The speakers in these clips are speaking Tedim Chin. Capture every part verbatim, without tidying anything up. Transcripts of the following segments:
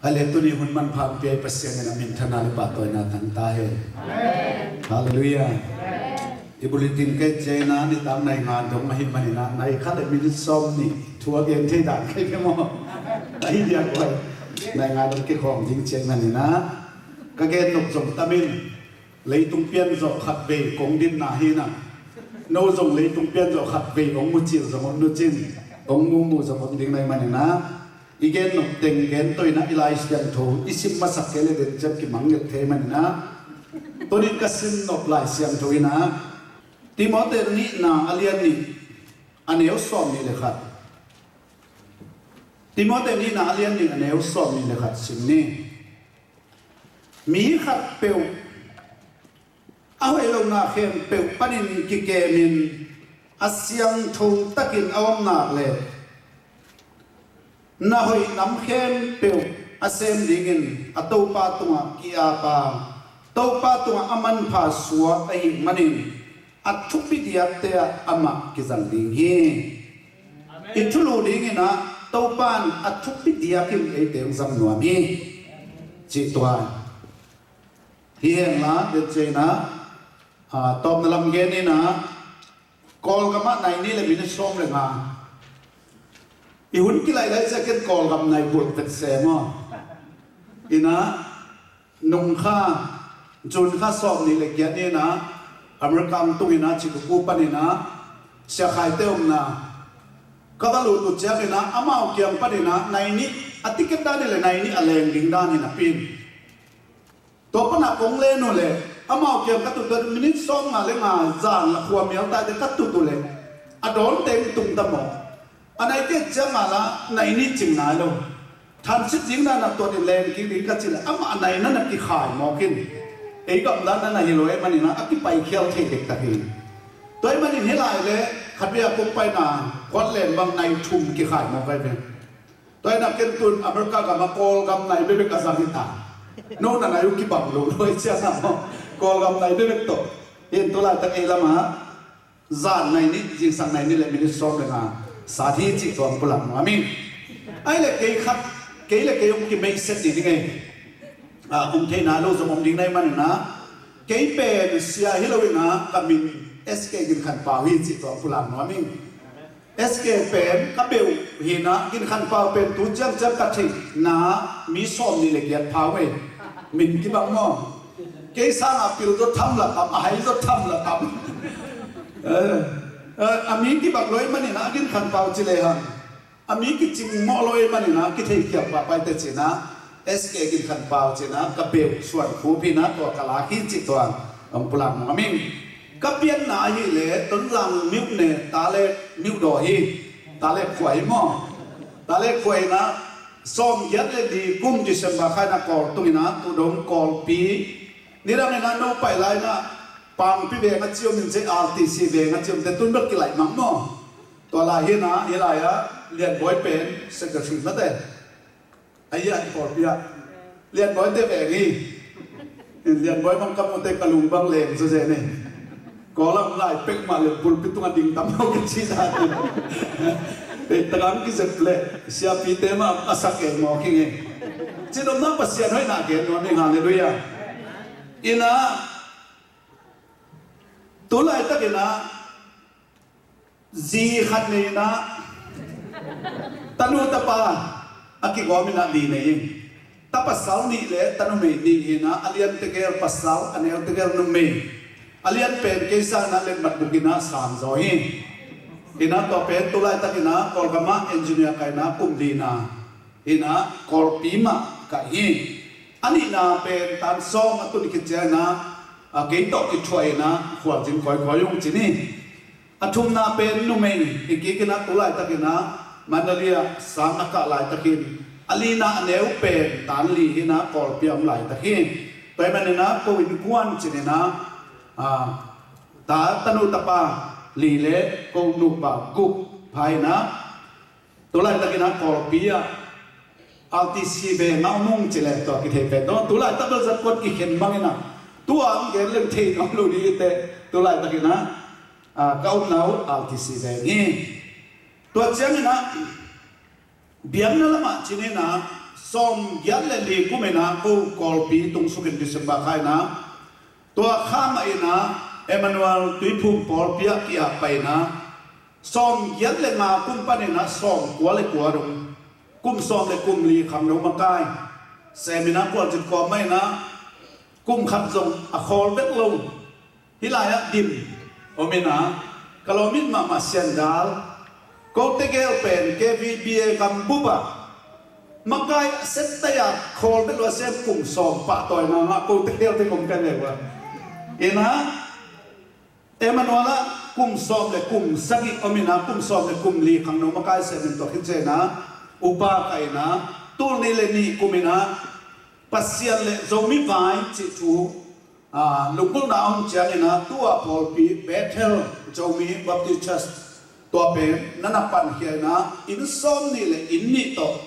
A le tuni hun manpha hong pia i Pasian in a minthanna le pahtawina tang ta hen. Halleluiah. I bulletin ka et ciangin ah nitak nai nga dong ahih manin ah nai khat le minit sawm nih thu a gen thei dan ka hi ve maw? Ahi diak uai. Nai nga dong kikhawm ding ciang manin ah ka gen nop zong tam in, leitung pian zawh khat vei kong dinna hi na. No zong leitung pian zawh khat vei hong mucil zong om nucin, hong mumu zong om ding nai manin ah i gen nop teng gen toina i Lai Siangtho i sim masak kei le den ciat kimangngilh thei manin ah, tunin ka sim nop Lai Siangtho in ah Timote nihna a lian nih a neu sawm nih le khat. Timote nihna a lian nih a neu sawm nih le khat sim ni. Mi khatpeuh a hoih lohna khempeuh panin kikemin a siangtho takin a om nak le na hoih nam khempeuh a sem dingin a Topa tungah ki-ap a, Topa tungah a manpha suak ahih manin a thupi diakte ah amah kizang ding hi. I thulu dingin ah Topa in a thupi diakin eite hong zang nuam hi. Cih tua hi henla, den ciangin ah, ah, tawpna lam gen in ah, Kawlgam ah nai nih le minit sawm le nga. I hun kilaih laih ciangin Kawlgam nai bulh vet se maw? In ah, nung kha, June kha sawm nih le giat ni in ah, America hong tung in ah, Chicago panin ah, Sia Khaite omna ka va lut uh ciangin ah, amau kiang panin ah nai nih, a ticket dan hi le nai nih a leng ding dan hi napi in, tua panah kong len uh leh amau kiang ka tut uh, minit sawm nga le nga zan la khua mial taite ka tut uh leh a dawnte in tung ta maw? A nai kei ciang nga la nai nih cing nai lo. Thansit ding dan a tuat in leng kik ding ka cih leh amah a nai na na kikhai mawk in, ei gam dan na na hi lo ahih manin ah a kipaikhial thei dektak hi. Tua ahih manin hih lai leh khat vei a kong paina Portland bang nai thum kikhai mawk ahi ve. Tua hi na ken tun America gam ah Kawlgam nai bekbek a zang hi ta. No na nai uh kibang lo lo ahih ciang ah maw, Kawlgam nai bekbek tawh. Hi in tu laitak ei lam ah zan nai nih, zingsang nai nih le minit sawm le nga sat hi cih tua hong pulak nuam ing. Ahih leh kei khat, kei le kei hong kimeihset ni ding ei. Ah, hong theihna lo zong om ding na hih manin ah, kei pen sia hi lo in ah ka min S K Gin Khan Pau hi cih tua hong pulak nuam ing. S K pen ka beuh hi in ah, Gin Khan Pau pen tu ciangciang ka theihna mi sawm nih le giat pha uh ei. Min kibang maw? Kei sang a pil zaw tham la tam, a hai zaw tham la tam. Eh, eh, a mi kibang lo ahih manin ah Gin Khan Pau ci le hang, a mi kicing mawh lo ahih manin ah kitheikhial pahpah hi teh ci in ah, S K Gin Khan Pau ci in ah ka beuh suan khup hi in ah tua ka lak hi cih tua hong pulak nuam ing. Ka pianna ahih leh Tonzang myone Talek myodawh hi. Talek khua hi maw? Talek khua in ah sawm giat le li kum December kha in ah Kawl tung in ah tu dong Kawlpi. Nidang in ah no pai lai in ah Pangpi veng a ci om in, C R T C veng a ci om te tun bek kilaih mang maw? Tua lai hi in ah, hi lai ah Lianbawi pen secretary mate. Ahi ah, i Kawlpi ah Lianbawi te veng hi. Lianbawi bang ka mu te ka lung bang leng zaw zen hi. Kawl ah lai pek mah le pulpit tungah ding tam lo ka ci dan. Ei, takam kizep le siapite mah a sak ei mawk hi ngei. Cin omna Pasian hoihna gen nuam ing, halleluiah. In ah, tu laitak in ah zi khat nei in ah, tanu tapa a kigawm in ah li nei ing. Ta pasal nih le ta numei nih hi in ah, a lian tegel pasal, a neu tegel numei. A lian pen kei sang in ah letmat buk in ah sang zaw hi. In ah tua pen tu laitak in ah Kawlgam ah engineer ka hi in ah kum lina hi in ah Kawlpi mah ka hi. A nihna pen tan sawm a tun khit ciang in ah, a, kei tawh kithuah in ah khualzin kawikawi ung ci ni. A thumna pen numei hi kik in ah tu laitak in ah Mandalay ah sang a kah laitakin, a lina a neu pen tan li hi in ah Kawlpi a om laitak hi. Tua ahih manin ah ko innkuan cin in ah, a, ta, tanu tapa li le ko nupa guk pha in ah, tu laitak in ah Kawlpi ah R T C veng ah om ung ci leng tua kithei pen. Tua tu laitak bel zat kuat kikhen bang in ah, tua hong gen leng thei nuam lo ding hi teh, tu laitak in ah, a, ka omna uh R T C veng hi. Tua ciang in ah biakna lamah cin in ah Sawm giat le li kum in ah ko Kawlpi tungsukin December kha in ah, tua kha mah in ah Emmanuel Tuiphum pawlpi ah ki-ap pai in ah, sawm giat le nga kum panin ah sawm kua le kua dong, kum sawm le kum li khangno makai sem in ah, kualcin kawm mah in ah, kum khat zong a khawl vet lo. Hih lai-ah dim om in ah, ka lawm it mahmah Siandal, kote gel pen K V B A gambup ah makai a set tai-a khawl vet lo a sem, kum sawm pahtawi ngangah kote gel teng om ka hi ve ua. In ah Emmanuel ah kum sawm le kum sagih om in ah, kum sawm le kum li khangno makai sem in, tua khit ciang in ah upa kah in ah, tul nih le nih kum in ah Pasian le Zomi vai cih thu, aa, lunggulhna a om ciangin ah, tua pawlpi Bethel Zomi Baptist Church, tua pen na na pankhia in ah, inn sawm nih le inn nih tawh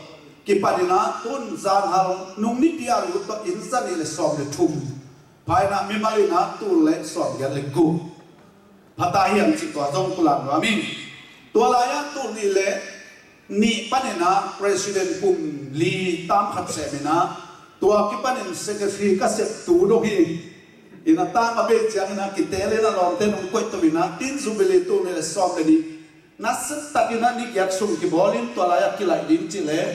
kipan in ah, tun zanhal nung nipi a lut tawh inn za nih le sawm le thum pha in ah, mimal in ah tul le sawm giat le guk pha ta hiam cih tua zong pulak nuam ing. Tua lai-ah tul nih le nih panin ah president kum li tam khat sem in ah, tua kipanin secretary ka sep tu dong hi. In ah tang a bei ciangin ah kiteel in ah, lawmte nong koih to in ah, tin Jubilee tul nih le sawm le nih na set takin ah ni giat sung kibawl in, tua lai-ah kilaih ding cih leh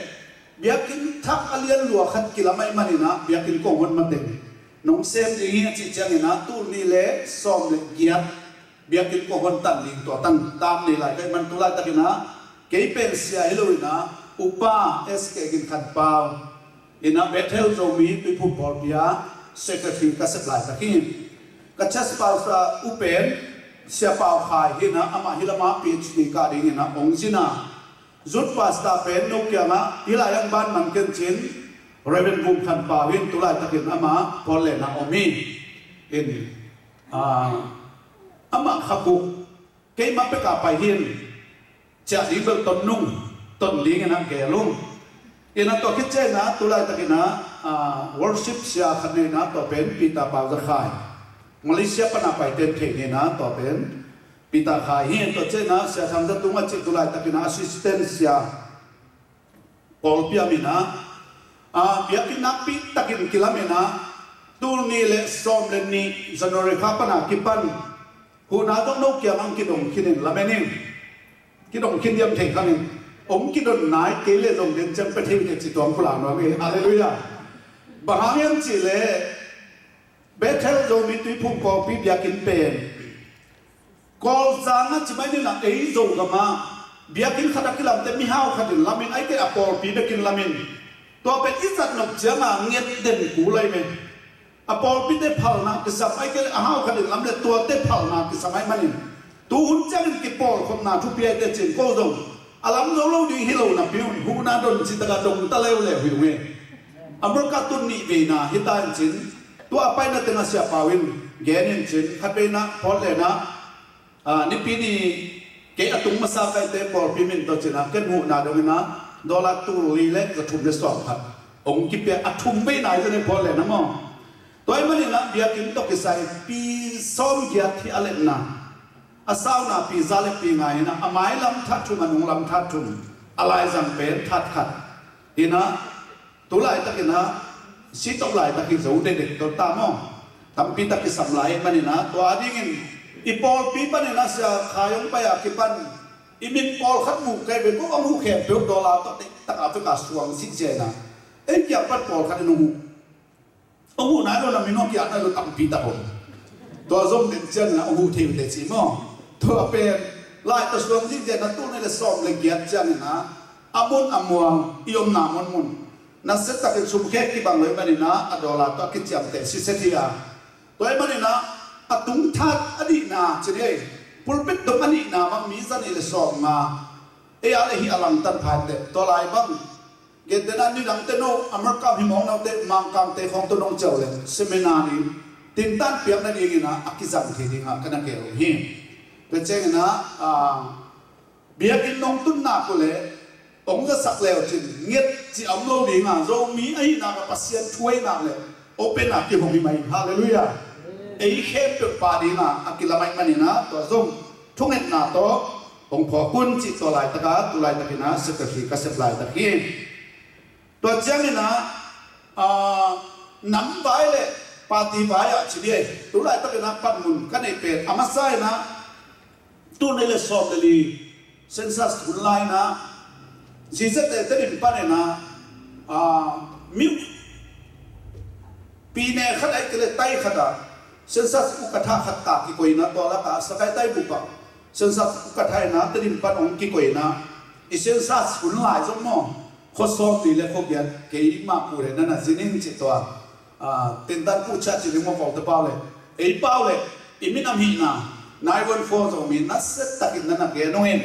biakinn thak a lian lua khat kilam ahih manin ah, biakinn kong hon mateng nong sem ding hi a cih ciangin ah, tul nih le sawm le giat biakinn kong hon tan ding, tua tan tam ni lai ka hih man, tu laitakin ah kei pen sia hi lo in ah, upa S K Gin Khan Pau in ah Bethel Zomi Tuiphum pawlpi ah secretary ka sep laitak hi. Ka church pastor u pen Sia Pau Khai hi in ah, amah hih lamah P H D kah dingin ah hong zin a, youth pastor pen no kiangah hih lai-ah ban man ken cin, Reverend Vum Khan Pau hi in, tu laitakin amah Portland ah om hi. In, ah, amah kha buk keimah pek a pai hi in, ciah ding bel ton nung, ton dingin ah geel ung. In ah tua khit ciangin ah tu laitakin ah, ah, worship sia khat nei in ah, tua pen Peter Pau Za Khai, Malaysia pan a paite in thei ni in ah, tua pen Peter Khai hi. Tua ciangin ah Sia Thang Za Tung a cih tu laitakin ah assistant sia pawlpi ah om in ah, ah, biakinn nakpi takin kilam in ah, tul nih le sawm le nih January kha pan a kipan huhna zong no kiangah hong kidong khin in, lamen ing. Kidong khin diam thei kha ning. Hong kidon nai kei leh zong den ciang pia thei uh teh ci tuam pulak nuam ing. Halleluiah. Bang hang hiam cih leh Bethel Zomi Tuiphum pawlpi biakinn pen Kawlzang a ci mai ni in ah, ei Zogam ah biakinn khat a kilamte mihau khat in lam in, ahih kei leh a pawlpi bekin lam in, tua pen i zat nop ciang a nget den kul lai ve. A pawlpite phalna kisam, ahih kei leh a hau khat in lam leh tuate phalna kisam ahih manin, tu hun ciangin kipawlkhopna thupi ahih teh cin, ko zong a lam zo lo ding hi lo napi un, huhna don cih tak a dong ta leuleu hi ung e. America tun nih veina hi ta in cin, tua a paina teng ah Sia Pau in gen in cin, khat veina Portland ah, ah, Nipi ni kei a tung masa ka hihte, pawlpi min tawh cin ah, ken huhna dong in ah dollar tul li le za thum le sawm khat hong kipia, a thum veina hi zen e, Portland ah maw. Tua ahih manin ah biakinn tawh kisai pi sawm giat hi a letna, a sauna pi za le pi nga hi in ah, a mailam that thum, a nunglam that thum, a laizang pen that khat hi in ah, tu laitakin ah, si tawh laitak hi zo dekdek tawh ta maw. Tampi tak kisam lai ahih manin ah, tua dingin i pawlpi panin ah Sia Khai hong pai a kipan i min pawlkhat mu kei ve, ko a mu khempeuh dollar tawh dektak a vek a suang zihziah in ah, ei kiang pan pawlkhat in hong huh. Hong huh nai lo, na min hong kiat nai lo, tampi tak om. Tua zong den ciangin ah hong huh thei uh teh ci maw. Tua pen lai tawh suang zihziah in ah, tul nih le sawm le giat ciangin ah, a mun a muang, i omna munmun, nasia takin sumkhek kibang lo ahih manin ah, a dollar tawh a kiciamteh siset hi a. Tua ahih manin ah, a tung that a nihna ci ni ei, pulpit dong a nihna bang mi za nih le sawm nga, ei a leh hih a langtan pha in teh, tua lai bang gentehna nidangte no, America himawng note, Mangkangte khawng tawh nong ciah uh leh, seminar ding, tintan piakna dingin ah a kizang thei dingah ka na geel uh hi. Tua ciangin ah, ah, biakinn nong tun nak uh leh hong zasak le uh cin, nget cih a om lo ding a, Zomi ahih nak a Pasian thu ahih nak leh open a kihong hi mai. Halleluiah. Ei khempeuh pa ding a a kilam ahih manin ah, tua zong thungetna tawh hong phawk un cih tua laitak a, tu laitakin ah secretary ka sep laitak hi. Tua ciangin ah, ah, nam vai le party vai ah ci dih ei. Tu laitakin ah panmun ka neih pen a masa in ah, tul nih le sawm le li census hun lai in ah, zizate Tedim panin ah, ah, mi, pyine khat ahih kei leh tai khat ah census ukatha khat ta kikoihna, tua lakah Sagaing Taibup ah census ukatha in ah Tedim pan hong kikoihna, i census hun lai zong maw, khua sawmli le khua giat keimah pu le nana zin ing ci tua. Ah, tentan pu ciah ci ding maw, Kawlte pau le, ei pau le, i minam hihna, nine one four Zomi nasia takin nana gen ung in.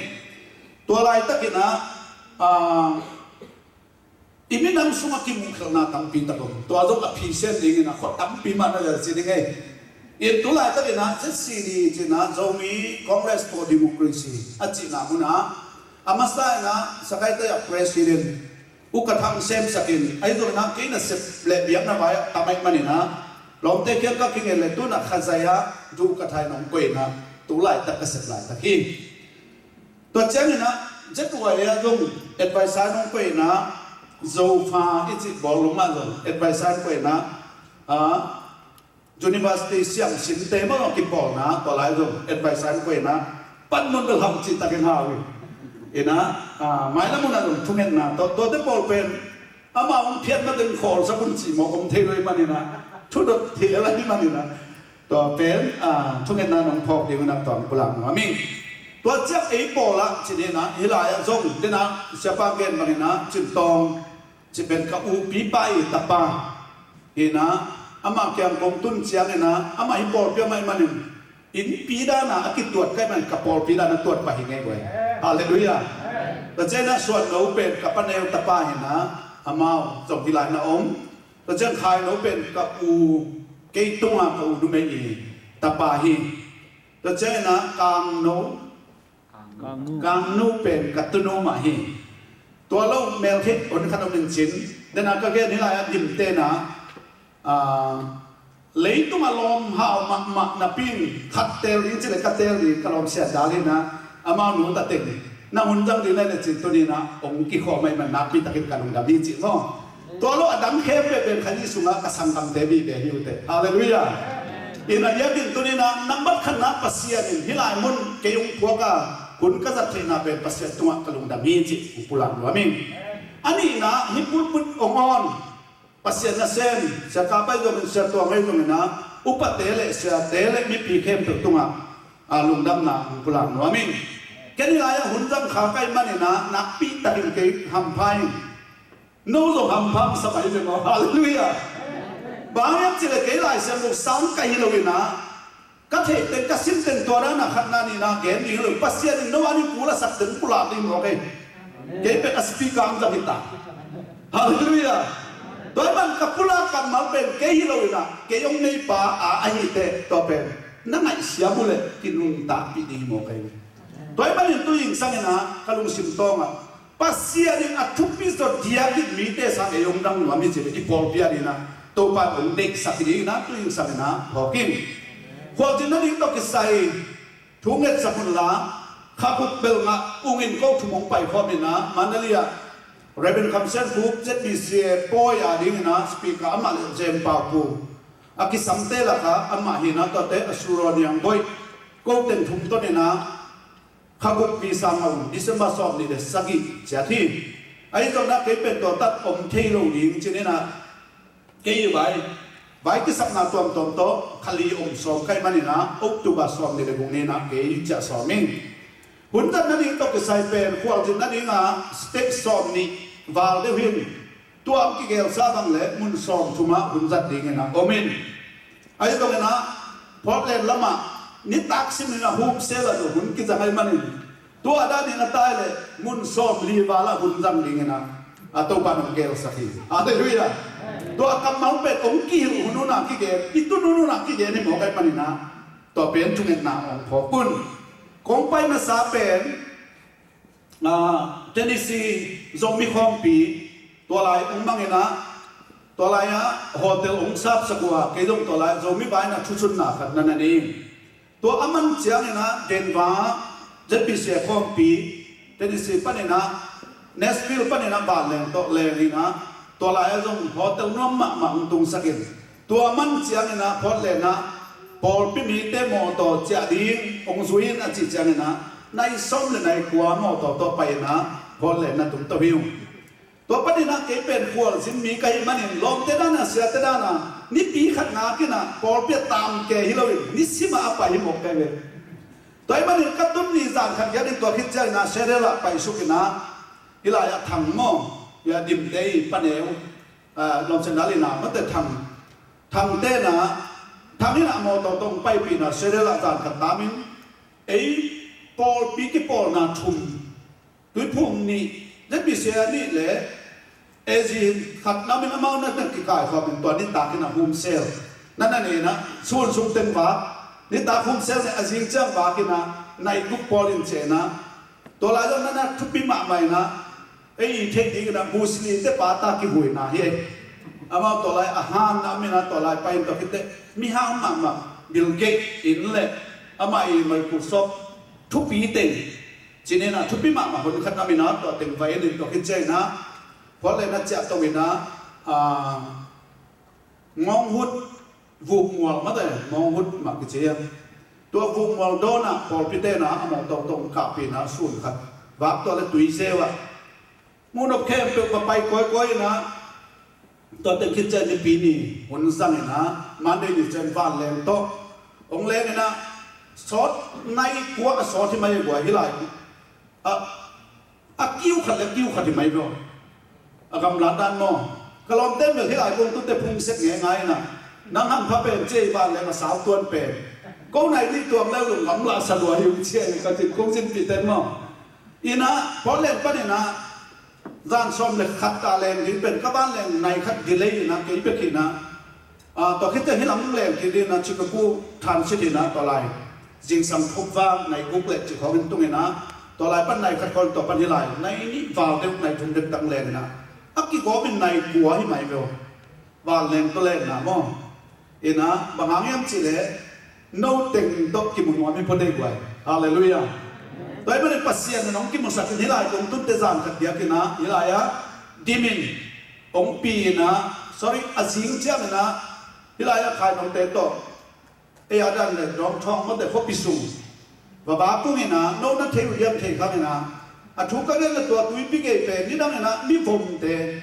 Tua laitakin ah, ah, i minam sungah kimuhkhelhna tampi tak om. Tua zong a phisen dingin a khua tampi mah na lel ci ding ei. In tu laitakin ah Z C D cihna, Zomi Congress for Democracy a cihna munah a masa in ah Sagaing Tai ah president ukatha hong semsak in, ahi zongin ah kei nasep le biakna vai ah tam ahih manin ah lawmte kiang ka kingen le tu-in ah Khazaih ah ukatha in hong koih in ah tu laitak ka sep laitak hi. Tua ciangin ah Z Y A ah zong advisor in hong koih in ah, Zofa i cih bawlung ah zong advisor in koih in ah, ah, university siamsinte maw kipawlna, tua lai zong advisor in koih in ah, panmun bel ham cihtakin hau hi. In ah, ah, mailam mun ah zong thungetna, tua, tuate pawl pen amau hong phiat mateng khawlsak un cih mawk om thei lo ahih manin ah, thudot thei lel ahih manin ah, tua pen, ah, thungetna nong phawk ding un ah tua hong pulak nuam ing. Tua ciang ei pawl ah ci dih in ah, hih lai ah zong dih in ah, siapa gen bangin ah, Cin Tawng cih pen ka upipa i tapa hi in ah, amah kiang kong tun ciangin ah, amah hih pawlpi ah mah ahih manin, innpi dan a a kituat ka hih manin ka pawlpi dan a tuat pah hi ngei guai. Halleluiah. Tua ciangin ah Suan No pen ka paneu tapa hi in ah, amau zong hih lai na om. Tua ciang Khai No pen ka u, kei tungah ka u numei i tapa hi. Tua ciangin ah Kang No, Kang Nu. Kang Nu pen ka tunu mah hi. Tua lo mel khit hun khat om in cin, dena ka gen hih lai-ah dimte na, ah, leitungah lawm hau mahmah napi in khat teel ding ci le ka teel ding ka lawm Sia Dal hi na, amau nu ta teng na hun zang ding na le cin tuni na hong kikhawm ahih man nakpi takin ka lungdam hi cih maw. Tua lo a dang khempeuh pen Kha Siangtho sungah ka sanggamte vive hi uh teh. Halleluiah. In a diakin tuni na nambat khatna Pasian in hih lai mun kei hong phuak a hun ka zat theihna pen Pasian tungah ka lungdam hi cih hong pulak nuam ing. A nihna hih pulpit hong awn Pasian nasem Sia Kap ahi zongin, Sia Tuang ahi zongin a, upate le siate le mipi khempeuh tungah a lungdamna hong pulak nuam ing. Ken hih lai-ah hun zang kha ka hih manin a nakpi takin kei hampha ing. No zong hampha sa mai ve maw. Halleluiah. Bang hiam cih leh kei Lai Siangtho sang ka hi lo in a, ka theih teng ka sim teng tua dan a khatna nihna gen ding hi lo. Pasian in no a ding pulasak teng pulak ding maw kei. Kei pen a speaker ang zang hi ta. Halleluiah. Tua hi man ka pulak kammal pen kei hi lo in a, kei hong neipa a ahi teh tua pen na ngaihsiam uh leh kinungtakpih ding hi maw kei. Tua hi manin tu zingsang in a ka lungsim tawngah Pasian in a thupi zaw diakin mite sang ei hong dang nuam hi ci ve, i pawlpi a ding a Topa in hong deihsak hi ding in a tu zingsang in a phawk in. Khualzin nading tawh kisai thu ngetsak un la, kha guk bel ngah ung in ko thum hong paikhawm in a, Mandalay ah Reverend Kham Sian Khup Z B C A pawi a ding in a speaker amah le Jem Pau Pu a kisamte lakah amah hi in a, tuate a Suraw Niang Boih ko teng thum ton in a, kha guk visa ngah un, December sawm nih le sagih ciat hi. Ahi zongin a kei pen tua tak om thei lo ding cin in a, kei vai, vai kisakna tuamtuam tawh kha li om sawm ka hih manin a, October sawm nih le guk ni in a kei ciah sawm ing. Hun zat nading tawh kisai pen khualzin nading a state sawm nih val deuh hi in, tua hong kigelsa bang le mun sawm thum ah hun zat ding in a om in. Ahi zongin a Portland lamah nitak simin a hupsel a zong hun kizang ahih manin, tua dan in a tai le mun sawm li val ah hun zang ding in a, a Topa in hong gelsak hi. Halleluiah. Tua kammal pen hong kihilh hun hun a kigen, i tun hun hun a kigen hi mawk ahih manin a, tua pen thungetna hong phawk un. Kong pai masa pen, ah, Tennessee Zomi khawmpi, tua lai hong mang in a, tua lai ah hotel hong sapsak uh a, kei zong tua lai Zomi vai in a thusunna khat na na nei. Tua a man ciangin a Denver Z B C A khawmpi, Tennessee panin a, Nashville panin a vanleng tawh leng in a, Tua lai-ah zong hotel nuam mahmah hong tungsak in, tua man ciangin ah Portland ah pawlpi mite mawtaw ciah ding hong zui in a cih ciangin ah nai sawm le nai kua mawtaw tawh pai in ah Portland ah tung to hi ung. Tua panin ah kei pen khualzin mi ka hih manin lawmte dan a, siate dan a, nipi khat ngak in ah pawlpi ah tam ke hi loin nisim ah a pai hi mawk ka hi ve. Tua hih manin ka tun ni zan khat giat in tua khit ciangin ah Seattle ah paisuk in ah, hih lai-ah Thang maw, hih a Dimte i paneu, ah, lawmsiat dal in ah mate Thang, Thangte in ah, Thang in ah mawtaw tawh hong paipih in ah Seattle ah zan khat tam in, ei pawlpi kipawlna thum, Tuiphum nih, Z B C A nih le A Z khat na om in amau na, na kikaikhawm in tua nitak in ah home cell na na ne in ah, sun sung teng vak, nitak home cell ne a zing ciang vak in ah nai guk pawl in ciah in ah, tua lai zong na na thupi mahmah in ah, ei i theih ding in ah Bruce Lee te pa ta kihuina hi ei. Amau tua lai a han na om in ah tua lai pai in tua khit teh mihau mahmah Bill Gates in le amah i Microsoft thupi teng cinin ah thupi mahmah hun khat na om in ah tua teng vai in tua khit ciangin ah Portland ah ciah to in ah, ah, Mount Hood vukmual mate, Mount Hood mah kici a, tua vukmual dawn ah pawlpite in ah a mawtaw tawh hong kahpih in ah sun khat vak tua le tuizeu ah muhnop khempeuh va pai kawikawi in ah, tua teng khit ciang Nipi ni hun zang in ah Monday ni ciang vanleng tawh hong leng in ah, sawt nai kua a sawt hi mai a guai hi lai. A, a kiu khat le kiu khat hi mai lo. A gamlat dan maw, ka lawmte mel hi lai kong tute phung sek ngei ngai in ah, nang hampha pen ci ei vanleng a sau tuan pen ko nai ni tuang le lung gamla sa lua hi ung ci ei ka cin kong cinpih ten maw. In ah Portland pan in ah zan sawm le khat ta leng ding pen ka vanleng nai khat delay in ah kei bek in ah, ah, tua khit teh hih lam leng kik in ah Chicago transit in ah tua lai zingsang thawk vak nai guk le cih khawng in tung in ah tua lai pan nai khat khawng tua pan hih lai nai nih val deuh nai thum deuh tang leng in ah a kigawm in nai kua hi mai ve aw. Vanleng tawh leng na maw. In ah bang hang hiam cih leh no teng tawh kimu nuam hi phot ei guai. Halleluiah. Tua ahih manin Pasian in hong kimusak in hih lai kong tunte zan khat diak in ah hih lai ah dim in hong pi in ah, sorry, a zing ciang in ah hih lai ah Khainongte tawh ei a dan le Dawngthawng mawte khuapi sung va vak ung in ah, no na thei uh hiam thei kha ing in ah, a thu ka gen le tua tuipi gei pen nidang in ah mivomte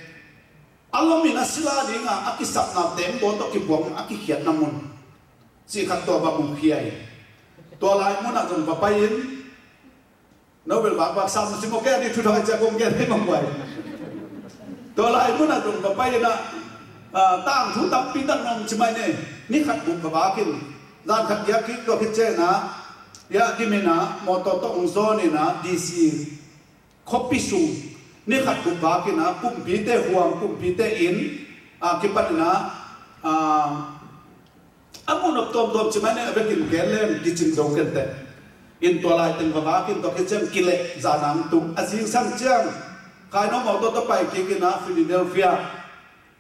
a lom in a sila ding a, a kisapna tembaw tawh kibuang a kikhiatna mun cih khat tua va mukhia hi. Tua lai mun ah zong va pai in, no bel vakvak sam na sim aw, kei a ding thu thawh a ciah kong gen hi mawk guai. Tua lai mun ah zong va pai in ah, ah, tangthu tampi tak na om ci mai ni. Ni khat buk va vak in, zan khat giak kik tua khit ciang in ah, hiah dim in ah mawtaw tawh hong zawn in ah D C khuapi sung ni khat buk vak in ah kumpite huang, kumpite inn, ah, kipan in ah, ah, a muhnop tuamtuam ci mai ni a vekin gen leng kicing zo kei inteh. In tua lai teng va vak in tua khit ciang kileh zan ang tung a zingsang ciang Khainong mawtaw tawh pai kik in ah Philadelphia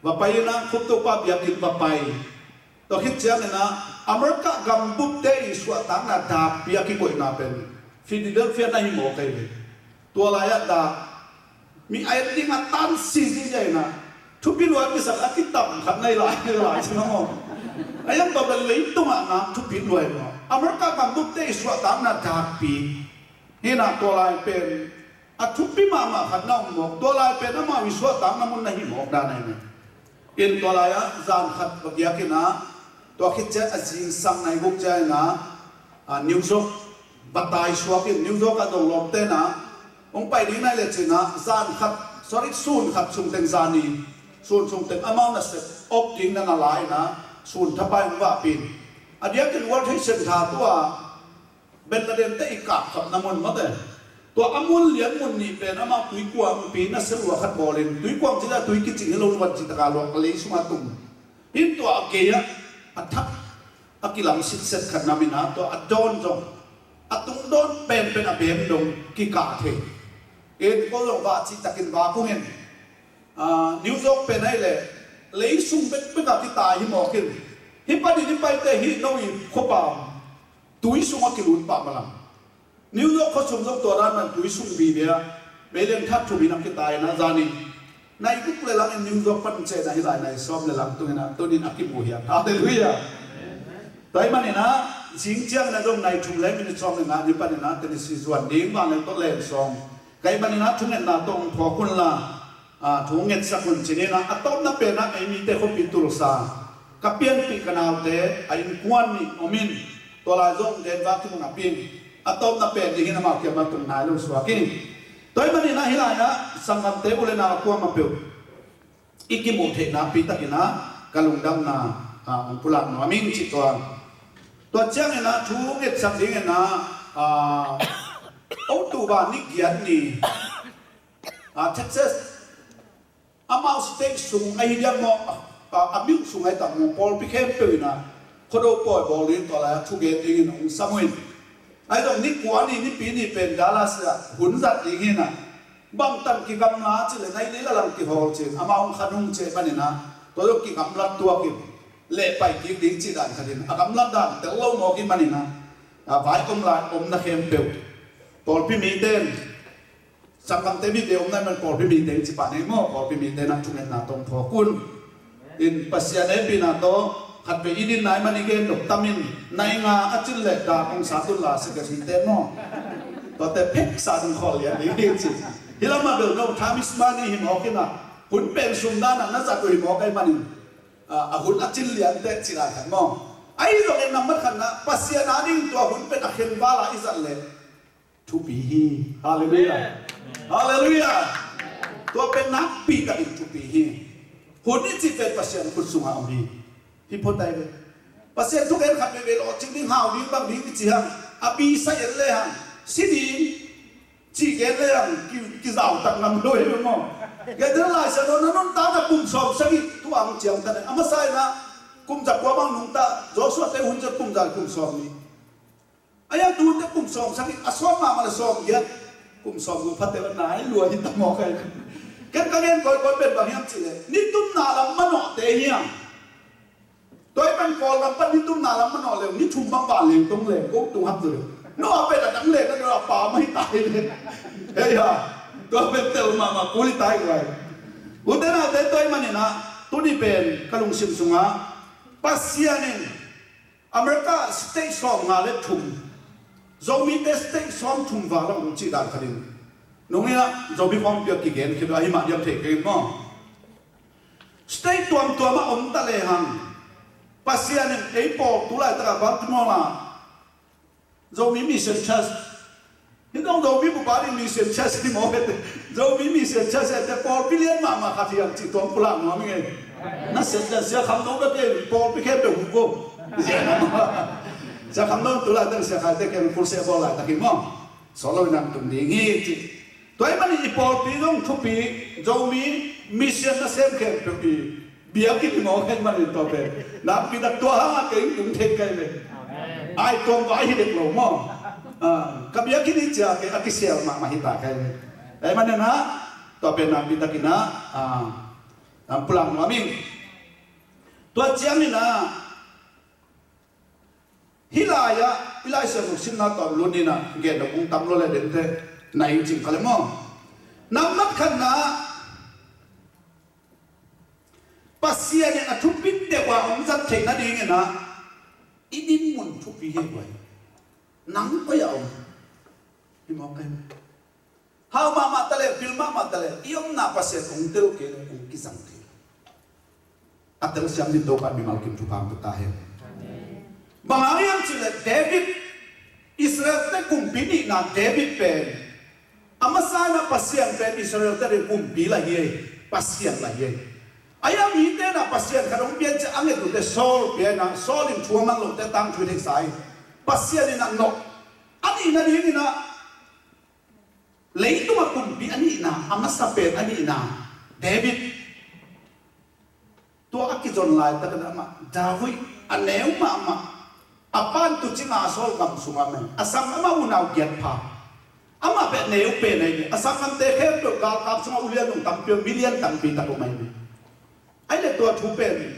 va pai in ah Khuptopa biakinn va pai. Tua khit ciangin ah America gambupte i suahtakna dakpi a kikoihna pen Philadelphia na hi mawk ahi ve. Tua lai-ah dak mi a et ding a tan si ziahziah in ah thupi luai kisak a kitam khat na hi lai, na hi lai ci maw. A hiam tua pen leitungah nak thupi luai maw. America gambupte i suahtakna dakpi hi in ah tua lai pen a thupi mahmah khat na om mawk, tua lai pen amau i suahtakna mun na hi mawk dan ahi ve. In tua lai-ah zan khat va giak in ah, tua khit ciang a zingsang nai guk ciang in ah, ah, New York va tai suak in, New York ah dong lawmte in ah hong pai ding nai le cin ah zan khat, sorry, sun khat sung teng, zan nih sun sung teng amau nasep op ding na na la in ah sun thapai hong vahpih in, a diakin World Trade Center tua Bin Laden te i kapkapna mun mawte. Tua a mun lian mun nih pen amau tuikuangpi nasia lua khat bawlin, tuikuang cih leh tui kicing hi lo, luan cih taka luak a lei sungah tum. Hi in tua a gei-ah a thak a kilam sitset khat na om in ah, tua a dawn zong a tung dawn penpen a bem dong kikah thei. Ei ko zong vah cihtakin vak ung in, ah, New York pen ahih leh lei sung bekbek ah kitai hi mawk in, hih panin hih paite hih no i khuapa tui sungah kilut pah malam. New York khuasung zong tua dan man tui sung vive a, vei lian khat thum in a kitai in ah, zan nih Nai guk le lang in New York pan cihna hi lai, nai sawm le lang tung in ah, tuni in a kimu hiam. Halleluiah. Tua ahih manin ah, zing ciangin ah zong nai thum le minit sawm le nga ni panin ah Tennessee zuan ding, vanleng tawh len sawm. Ka hih manin ah thungetna tawh hong phawk un la, ah, thu ngetsak un ci-in ah, a tawpna pen ah ei mite khuapi Tulsa ka pianpih ka naute a innkuan nih om in, tua lai zong Denver kimu napi in, a tawpna pen ding hi in amau kiangah tung nai lo suak hi. Tua ahih manin ah hih lai-ah sanggamte u le nau kuamah peuh i kimuh theih nakpi takin ah ka lungdamna, ah, hong pulak nuam ing cih tua. Tua ciangin ah thu ngetsak dingin ah, ah, October ni giat ni, ah, Texas, amau state sung ahi diam maw, a, a, a milk sung ahi tak maw, pawlpi khempeuh in ah Khuado pawi bawl ding, tua lai-ah thugen dingin hong sam uh in. Ahi zong ni kua ni, Nipi ni pen Dallas ah hun zat ding hi in ah, bangtan kigamla cih leh nai lei la lang kihawl ci-in amau hong khan hong cih manin ah, tua zong kigamlat tuak in lehpai kik ding cih dan khat in, a gamlat dan tel lo mawk ahih manin ah, a vai om lai omna khempeuh pawlpi mite in, sanggamte mite omna man pawlpi mite in ci pah ni maw, pawlpi mite in ah thungetna tawh hong phawk un. In Pasian hehpihna tawh khat vei i dinna ahih manin i gen dok tam in, nai nga a cin leh dak hong sat un la, secretary te maw, tuate pheksa ding khawl lian ding hi ci. Hih lamah bel no, Times Square ni hi mawk in ah, hun pen sum dan ah na zat uh hi mawk ahih manin, a, a hun a cin lian teh ci lai khat maw. Ahi zongin nambat khatna, Pasian a ding tua hun pen a khenval ah i zat leh thupi hi. Halleluiah. Amen. Halleluiah. Tua pen nakpi takin thupi hi. Hun i cih pen Pasian khut sungah om hi. Hi phot ai ve. Pasian thugen khat veivei lawhcing ding, hau ding, bang ding i ci hang, a bisa en le hang, si ding ci gen le hang, ki, kizau tak ngam lo hi maw. Gen te Lai Siangtho na nuntakna kum sawm sagih tu ang ciang ta ne. A masa in ah kum za kua bang nungta, Joshua te hun ciang kum za kum sawm nih. A ya tu te kum sawm sagih, a sawm mahmah le sawm giat, kum sawm guk phate va nai lua hi ta mawk ai. Ken ka gen kawikawi pen bang hiam cih leh, ni tumna lam manawhte hiam? Tua i pan Kawlgam pan ni tumna lam manawh leh, ni thum bang vanleng tung leh, ko tung hak leh. No a pen a dang leh, na no a pa mah hi ta hi leh. Hei ha, tua pen tel mahmah kul hi ta hi guai. Ute naute, tua ahih manin ah tuni pen ka lungsim sungah Pasian in America state sawmnga le thum, Zomite state sawmthum val a om cih dan khat in, nung in ah Zomi khawmpi ah kigen khit uh ahi mah diam thei keng maw. State tuamtuam ah om ta lehang, Pasian in ei pawl tu laitak ah Baltimore ah Zomi Mission Church, hih zong Zomi bupa ding Mission Church hi maw, Zomi Mission Church ente pawlpi lian mahmah khat hi hang cih tua hong pulak nuam ing ei. Na Sia, Sia Kham Dong bek ei, pawlpi khempeuh hu ko. Sia Kham Dong tu laitak Sia Khai te kiang crusade bawl laitak hi maw, sawt lo in ah tung ding hi ci. Tua ahih manin i pawlpi zong thupi, Zomi mission nasem khempeuh i biakinn hi mawk ahih manin tua pen nakpi tak, tua hangah kei tung thei kei ve. Amen. Ai tuam vai hi dek lo maw. Ah, ka biakinn hi cia kei a kisial mahmah hi ta kei ve. Ahih manin ah tua pen nakpi takin ah, ah, pulak nuam ing. Tua ciangin ah, hih lai-ah i Lai Siangtho simna tawh lut ni in ah, gen dong kong tam lua leh dente, nai cing kha leh maw. Nambat khatna, Pasian in a thupit deuh a hong zat theih nadingin ah, i dinmun thupi hi guai. Nang koi ah om hi mawk ai. Hau mahmah ta leh, pil mahmah ta leh, i omna Pasian hong tel kei leh hong kizang thei. A telsiam ding Topa mimal kim thupha hong pia ta hen. Bang hang hiam cih leh David, Israel-te kumpi nihna David pen, a masa in ah Pasian pen Israel-te ding kumpi lah hi ei, Pasian lah hi ei. Ahi a mite in ah Pasian khat hong pia in ci-a a nget uh teh Saul pia in ah, Saul in thu a man loh teh tangthu theihsa hi. Pasian in ah nawh. A nihna dingin ah, leitungah kumpi a nihna, a masa pen a nihna David. Tua a kizon laitakin amah David a neu mahmah, a pa in tuucing a, a Saul gam sungah mah, a sang amah unau giat pha. Amah bek neu pen ahi ve. A sanggamte khempeuh galkap sungah ulian nung tampi om, milian tampi tak om ahi ve. Ahih leh tua thu pen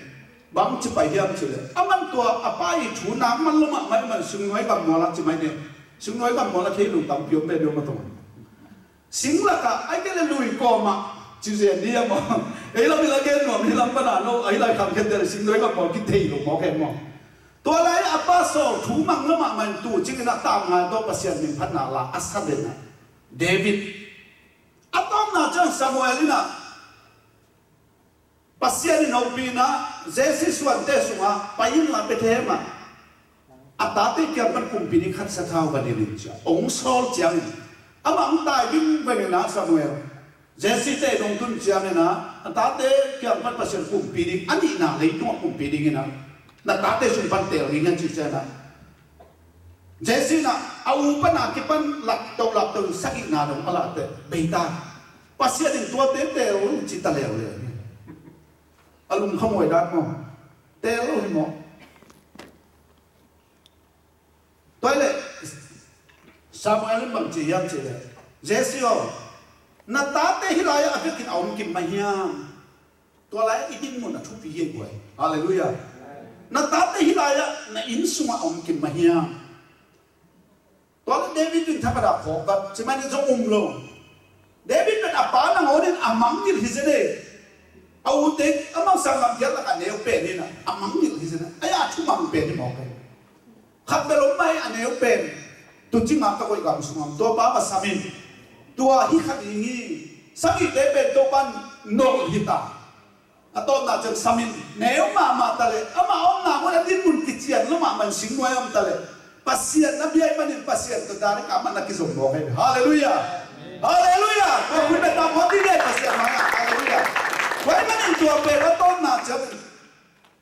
bang ci pai hiam cih leh, aman tua a pa ii thu nak man lo mahmah ahih man singnuai gammual ah ci mai ne. Singnuai gammual ah thei nung tampi om pen om a tong. Sing lakah, ahih kei leh lui kawmah, Ci zen ni a maw? Ei lam i la gen nuam hi lam pana no, ei lai kham khen tel sing doi ngam maw, kithei lo maw khen maw? Tua lai a pastor thu mang lo mahmah in tu cingin a tam ngai tawh Pasian min phatna la a sa den a David. A tawpna ciang Samuel in a Pasian in hopihna Jesse suante sungah pai in la Bethlehem ah a tate kiang pan kumpi ding khat sathau va nilh in ci a hong sawl ciangin amah hong tai vingveng in a Samuel Jesse te dong tun ciangin a a tate kiang pan Pasian kumpi ding a nihna leitungah kumpi ding in a na tate sung pan teel ding hian ci ciangin a Jesse in a a u pana kipan lapto lapto in sagihna dong a lahte beita Pasian in tuate teel lo ci ta leuleu hi. A lungkhamhuai dan maw? Teel lo hi maw? Tua hi leh Samuel in bang ci hiam cih leh Jesse aw, na tate hih lai-ah a vekin a om kim mah hiam? Tua lai-ah i dinmun a thupi hi ei guai. Halleluiah. Na tate hih lai-ah na inn sungah a om kim mah hiam? Tua le David in thakhat ah phawk vat ci manin zong um lo. David pen a pa nangawn in a mangngilh hi zen e. A ute amau sanggamte lakah a neu pen in a mangngilh hi zen a, a ya thumang pen hi mawk e. Khat bel om mah hi a neu pen. Tuucing a ka koih gam sungah tua pa va sam in. Tua hi kha ding hi. Sagihte pen Topa'n nolh hi ta. A tawpna ciang sam in, neu mahmah ta leh amah omna mun a dinmun kician lo mahmah in sing nuai om ta leh Pasian na bia ahih manin Pasian tawh direct a mah na kizom mawk hi. Halleluiah. Halleluiah. Tua hun bek tang khuati dei Pasian mai ah. Halleluiah. Tua ahih manin tua pen a tawpna ciang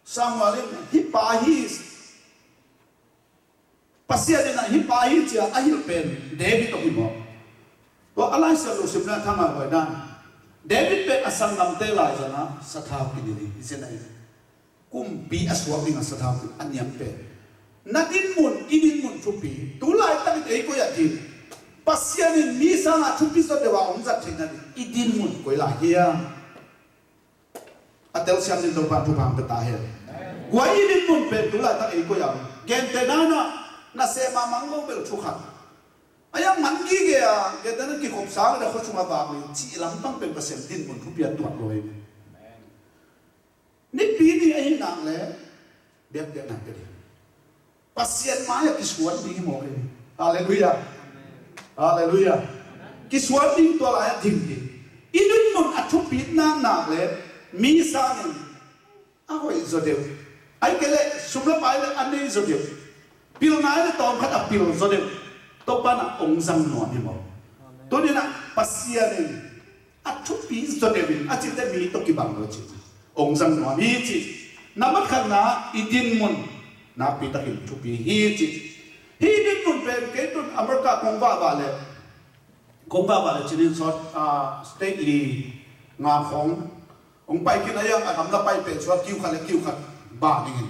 Samuel in hih pa hi Pasian in a hih pa hi ci a a hilh pen David aw hi maw? Tua a Lai Siangtho simna thangah huai dan David pen a sanggamte laizang a sathau kinilh hi ci a hi. Kumpi a suak ding a sathau kinilh a niam pen na dinmun i dinmun thupi tu laitak in ei koi ah ding Pasian in mi sangah thupi zaw deuh a hong zat theihna ding i dinmun koi lai hiam? A telsiam ding Topa'n thupha hong pia ta hen. Guai i dinmun pen tu laitak ei koi a om. Gentehna in a na sehmah mang lo bel thu khat. A hiang man gige a gentehna kikhop sang le khua sungah vak le cih lampang pen Pasian dinmun thupi a tuat lo hi. Nipi ni ahih nak le biakpiakna pia ding. Pasian mai-ah kisuan ding hi mawk hi. Halleluiah. Halleluiah. Kisuan ding tua lai-ah ding ding. I dinmun a thupit nak nak le mi sangin a hoih zaw deuh. Ahih kei leh sum le pai le a nei zaw deuh. Pilna le tawmkhat a pil zaw deuh. Topa'n a hong zang nuam hi mawk. Tuni-in a Pasian in a thupi zaw deuh in a cihte mi tawh kibang lo cih. Hong zang nuam hi cih. Nambat khatna i dinmun nakpi takin thupi hi cih. Hih dinmun pen kei tun America kong vahvah leh kong vahvah leh cinin sawt state li nga khawng hong pai khin a hiang a gamla pai pen suak kiu khat le kiu khat bah dingin.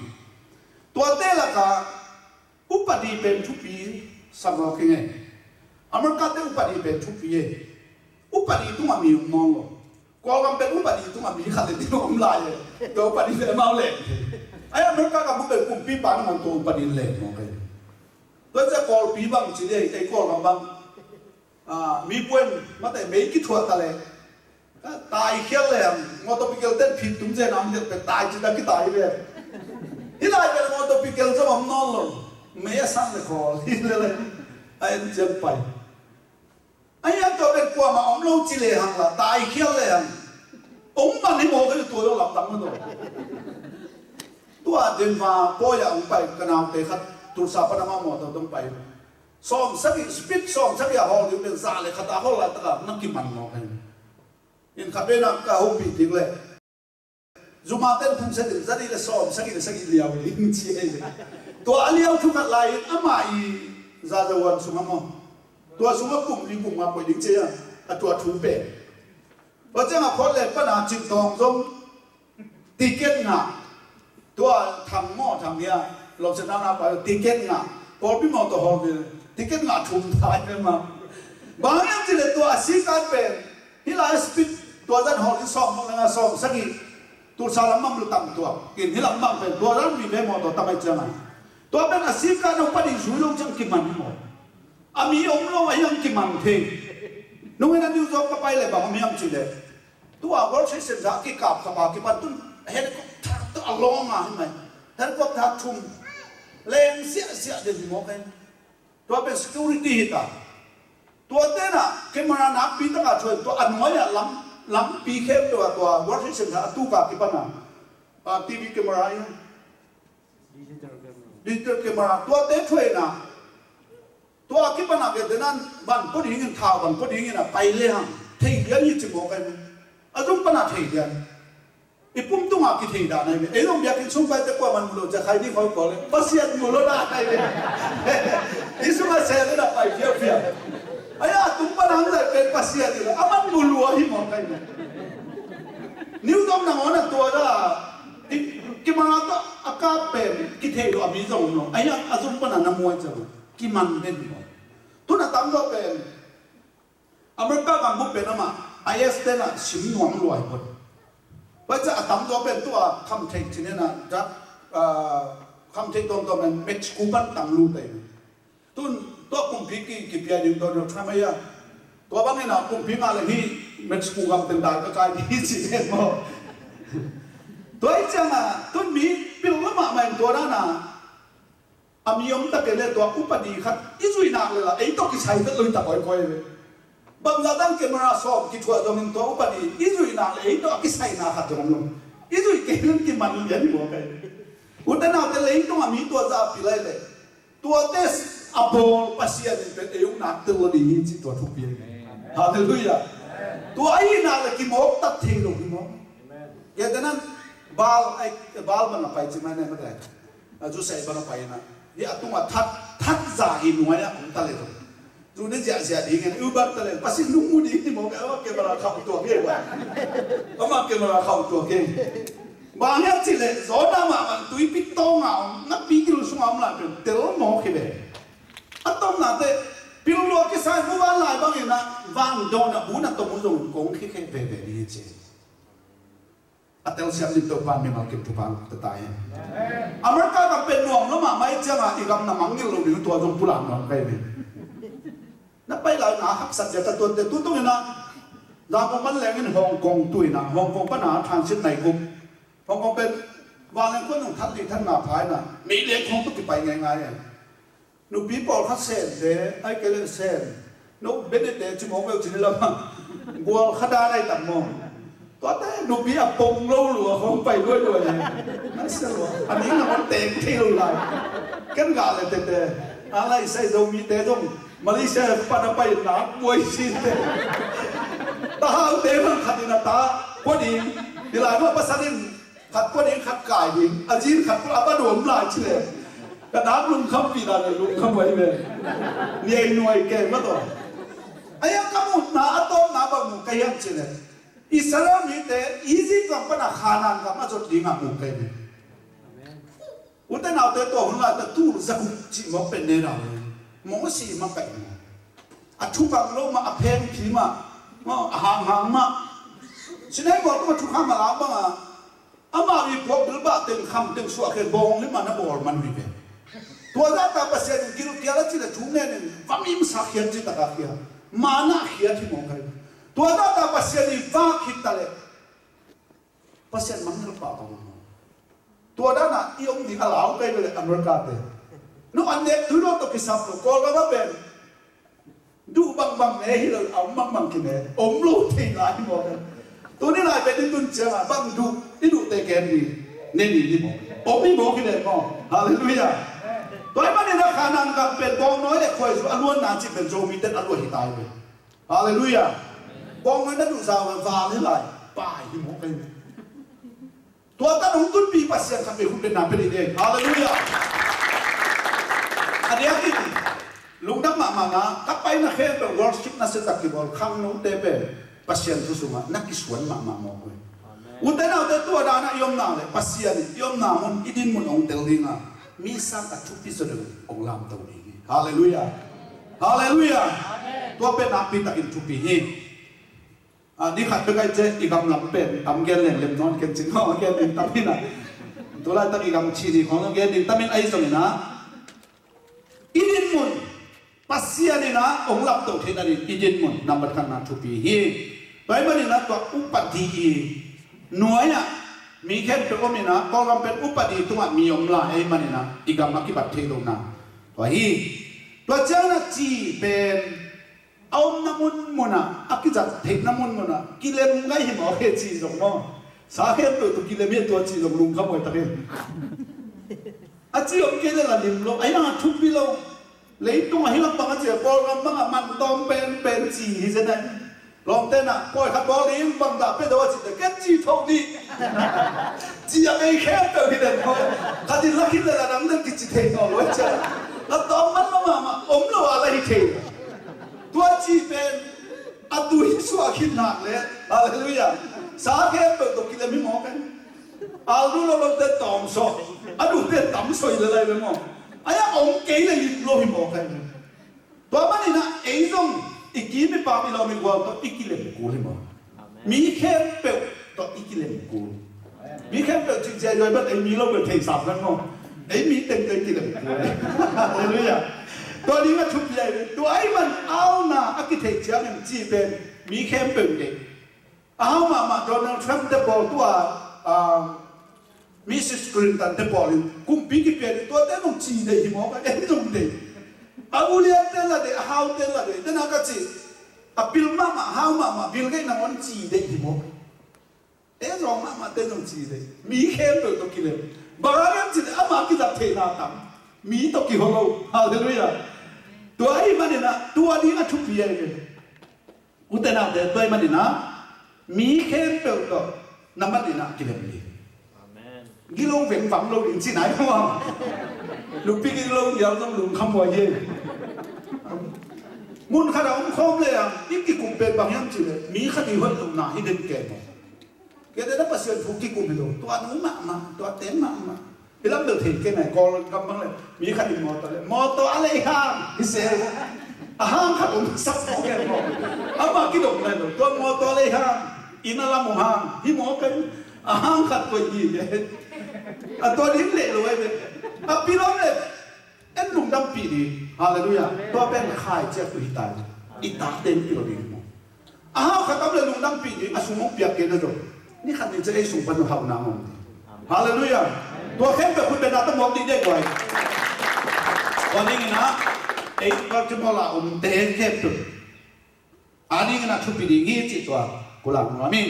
Tuate lakah upadi pen thupi sa mawk hi ngei. America te upadi pen thupi e. Upadi tungah mi om nawn lo. Kawlgam pen upadi tungah mi khat le ding om lai e. Tua upadi le amau le. Ai America gam pen kumpipa nangawn tua upadi le mawk e. Tua cia Kawlpi bang ci le ei Kawlgam bang. Ah, mi puan mate mei kithuah ta le. Taikhial le ang motopikel ten phit tum zen ang zel pe tai ci ta kitai ve. Hi lai pe motopikel zong om nawn lo. Mei a sang le khawl hi le le. A en cian pai. A hian tua pen kuamah om lo ci le hang la taikhial le hang. Ong man hi maw ka tua lo lamdang ma daw. Tua Denver pawi ah ong pai ka naute khat Tulsa pan amah mawtaw tong pai. Sawm sagih speed sawm sagih a hawl ding pen za le khat a hawl lai taka na kiman maw ka hi. In kha pen a ka hopih ding le. Zuma ten phung setin zani le sawm sagih le sagih liau ding ci ei le. Tua a liau thu khat lai in amah i zazawan sung a maw. Tua sung a kum li kum nga poi ding ci a tua thu pen. Tua ciang a phot le pan a cin tawng zong ticket ngah. Tua thang maw thang hia lawmsiatna na pa ticket ngah. Pawlpi maw tua hawl bil ticket ngah thum thai pen ma. Bang hiam ci le tua a sikat pen. Hih lai speed tua zan hawl in sawm mawk le nga sawm sagih. Tulsa lam bang lu tam tua in hih lam bang pen tua zan mi ve maw tua tam ai ciang a. Tua pen a sika nong panin zui lo ciang kiman hi maw. A mi om lo a hiang kiman thei. Nung in a New York ka pai le bang om hiam ci le. Tua World Trade Center a kikap kap a kipan tun helicopter tawh a lawng a hi mai. Helicopter thum leng siahsiah den hi mawk hi. Tua pen security hi ta. Tua tenah camera nakpi taka thuai tua a nuai-ah lam, lampi khempeuh ah tua World Trade Center a tuk a kipan a, a, T V camera in, digital camera, tuate thuai na. Tua a kipan a ke tenan van pua dingin, thau van pua dingin a pai le hang thei lian hi ci mawk hi. A zung pan a thei lian. I pum tungah kithei dan ahi ve. Ei zong biakinn sung paite kuaman mu lo, cia khai ding khoi kua le Pasian mu lo dan ahi ve. I sungah sel le dah pai fiafiam. Ai a tung pan hang zai pen Pasian hi lo, a man mu lua hi mawk ahi ve. New Dawn nangawn a tua dah i, kimang a tawh a kap pen kithei lo a mi zong om lo. Ai a, a zung pan a na muai cia lo. Kiman den hi mawk. Tun a tam lo pen America gam bup pen amah I S ten ah sim nuam luai pon. Pai ca a tam zaw pen tua kham thei cin ena dak, ah, kham thei tuamtuam pen Mexico pan tang lu tei. Tun tua kumpi ki, kipia ding Donald Trump ahi a. Tua bangin a kumpi ngah le hi Mexico gam ten dai ka kai ding hi ci pen maw. Tua hi ciangah tun mi pil lamah mah in tua dana A mi om ta kei le tua upadi khat i zuih nak le la ei tawh kisai vet lo hi ta kawikawi ve. Bangzah dan camera sawm kithuah zongin tua upadi i zuih nak le ei tawh a kisai nak khat zong om lo. I zuih kei le kiman lian hi mawk ahi. Ute naute, leitung a mi tua zah a pil ahi le tuate a bawl Pasian in pen ei uknak tel lo ding hi cih tua thupi ahi. Halleluiah. Tua ahi nak le kimawk tak thei lo hi mawk. Kei te nan Baal, ai, Baal bang a pai ci mai ne mate. A Joseph bang a pai na. Hi a tungah that, that za hi nuai a om ta le tu. Tu ne ziahziah ding en, Uber ta le, Pasian lungmu ding hi mawk, ama camera khauh tuak hi. Ama camera khauh tuak hi. Bang hiam cih leh, Jonah mahmah tuipi tawngah om, nakpi gil sungah om lai pen, tel mawk hi ve. A tomna teh, pil lua kisai mu van lai bangin ah, van dawn ah, bu na tom uh zong kong khikhe veve ding hi ci. A telsiam ding Topa mimal kim thupha ta ta hen. America gam pen nuam lo mahmah i ciangah i gam na mangngilh lo ding tua zong pulak nuam ka hi ve. Na pai lai na haksat zia ka tuante tu tungin ah Zangkong pan lengin Hong Kong tu in ah Hong Kong pan a transit nai kup. Hong Kong pen vanleng kuan zong that li that nga pha in ah mei lek khong tu kipai ngaingai e. Nupi pawlkhat sente, ai kei le sen. No benete ci mawk veu cin lam a. Gual kha dan ai tam maw. Tuate nupi a pong lo lua khong pai luai luai. Ai sia lua. A ning na hon teng thei lo lai. Ken gah le tete. A lai sai Zomite zong Malaysia pan a pai nak buai sinte. Tahaute bang khat in a ta kua ding. Ni lai mah pasal in Khat kua ding khat kai ding, a zin khat kua a va duam lai ci le. Ka nak lungkhampi dan le lungkham vai ve. Niai nuai kei ma tawh. Ai a ka mutna a tawpna bang mu ka hiam ci le. Israel mite Egypt gam pan a Khanaan gam a zot ding a mu kei ve. Ute naute tua hun lai ta tul za guk cih mawk pen ne rau le. Mawng a si ma kaih maw. A thukak lo mah, a phengphi mah, maw, a hanghang mah. Sinai bawl tungah thukham a lak bangah amau i puak bilbah teng kham teng suah khe bawng lim a na bawl man uh hi ve. Tua zahta Pasian in gilkial a cih le thu ngenin va mimsak khiat cih takah khiat. Mana khiat hi mawk ahi. Tua zahta Pasian i vak khit ta le Pasian mangngilh pahpah mawk. Tua danah i om ding a lau kai ve le America te. No an nek tui lo tawh kisap lo Kawlgam a pen. Duh bangbang ne hi lo, a om bangbang kine. Om lo thei lai hi mawk. Tuni lai pen i tun ciangah bang duh, i duhte gen ding. Ne ding hi mawk. Om hi mawk hi le maw. Halleluiah. Tua ahih manin a Khanaan gam pen bawngnawi le khuaizu a luanna cih pen Zomite a luah hi ta hi pen. Halleluiah. Bawngnawi na duh zau val hi lai. Pai hi mawk hi. Tua tan hong tunpi Pasian khat vei hun pen na pe dih ding. Halleluiah. A diakin lungdam mahmah na ka paina khempeuh worship na setak kibawl khangnote pen Pasian thu sungah na kisuan mahmah mawk uh hi. Ute naute tua dana i omna le Pasian i omna mun i din mun hong tel dinga mi sang a thupi zaw deuh hong lamto ding hi. Halleluiah. Halleluiah. Tua pen nakpi takin thupi hi. Ah, ni khat bek ai ce i gam lam pen tam gen lem lem nawn ken cing hong gen ding tam hi na. Tulai tak i gam chi ni khong gen ding tam in ai zong ina. I din mun Pasian ina hong lamto theihna ding i din mun nambat khatna thupi hi. Tua ahih manin ah tua upadi i nuai-ah mi khempeuh om in ah, Kawlgam pen upadi tungah mi om lai ahih manin ah i gam a kibat thei lohna tua hi. Tua ciangin ah ci pen a omna munmun ah, a kizat theihna munmun ah kilem ngai hi mawk hi, ci zong maw. Sa khempeuh tawh kilem hi, tua ci zong lungkham huai tak hi. A ci om kei leh la lim lo, a hiang a thupi lo. Leitung a hi lam bang a ci a, Kawlgam bang a man tawm penpen ci hi zen a. Lawmte in ah pawi khat bawl ding, bang dah pia do a ci teh, ken ci tho dih. Ci a bei khempeuh hi den tho. Khat in la khit leh la dang den kici thei nawn lo a ci a. La tawm man lo mahmah, om lo a la hi thei. Tua ci pen a tui suah khit nak leh, halleluiah, sa khempeuh tawh kilem hi mawk hi. Al duh lo lote tawm sawh, a duhte tam sawh hi lel lai ve maw. A hiang om kei leh lim lo hi mawk hi. Tua manin ah ei zong i kim i pam i lawm i gual tawh i kilem kul hi maw. Amen. Mi khempeuh tawh i kilem kul. Mi khempeuh cih ciang i guai ban ei mi lo bel thei sam kan maw. Ei mi teng tawh i kilem kul. Halleluiah. Tua ding a thupi ahi ve. Tua ahih man auna a kitheih ciangin ci pen mi khempeuh deih. A hau mahmah Donald Trump te pawl tua, ah, Missus Clinton te pawl in kumpi kipia ding, tuate zong ci deih hi mawk a, en zong deih. A uliante la deih, a haute la deih, dena ka ci. A pil mahmah, a hau mahmah, Bill Gates nangawn ci deih hi mawk. En zong mahmahte zong ci deih. Mi khempeuh tawh kilem. Bang hang hiam cih leh ama kizat theihna tam. Mi tawh kiho lo. Halleluiah. Tua ahih manin ah tua ding a thupi ahi ve. Ute naute, tua ahih manin ah mi khempeuh tawh na man in ah kilem dih. Amen. Gilo vengvang lo ding ci nai maw. Nupi gilo nial zong lungkham huai hi. Mun khat a om khawm leh a, i kikup pen bang hiam cih leh mi khat i hoih lohna hi den kei maw. Kei te na Pasian thu kikum hi lo, tua nu mahmah, tua teng mahmah. Hi lam bel thei kei nai, Kawlgam bang leh mi khat in mawtaw leh, mawtaw a lei hang hi sel. A hang khat om sak mawk kei maw. Amah kidong nai lo, tua mawtaw a lei hang, inn a lam om hang hi mawk kei. A hang khat tua hi kei. A tua ding leh lo ai ve. A pil om leh en lungdampih ding. Halleluiah. Tua pen khai ciat uh hi ta. I tate in pil ding maw. A hau khat om leh lungdampih ding, a sum hong piak kei na zong, ni khat ni ciang ei sung pan hauhna hong om ding. Halleluiah. Tua khempeuh khut bengna tawh mawk ding deih guai. Tua dingin ah ei Baltimore a omte khempeuh a dingin ah thupi ding hi cih tua kong lak nuam hi.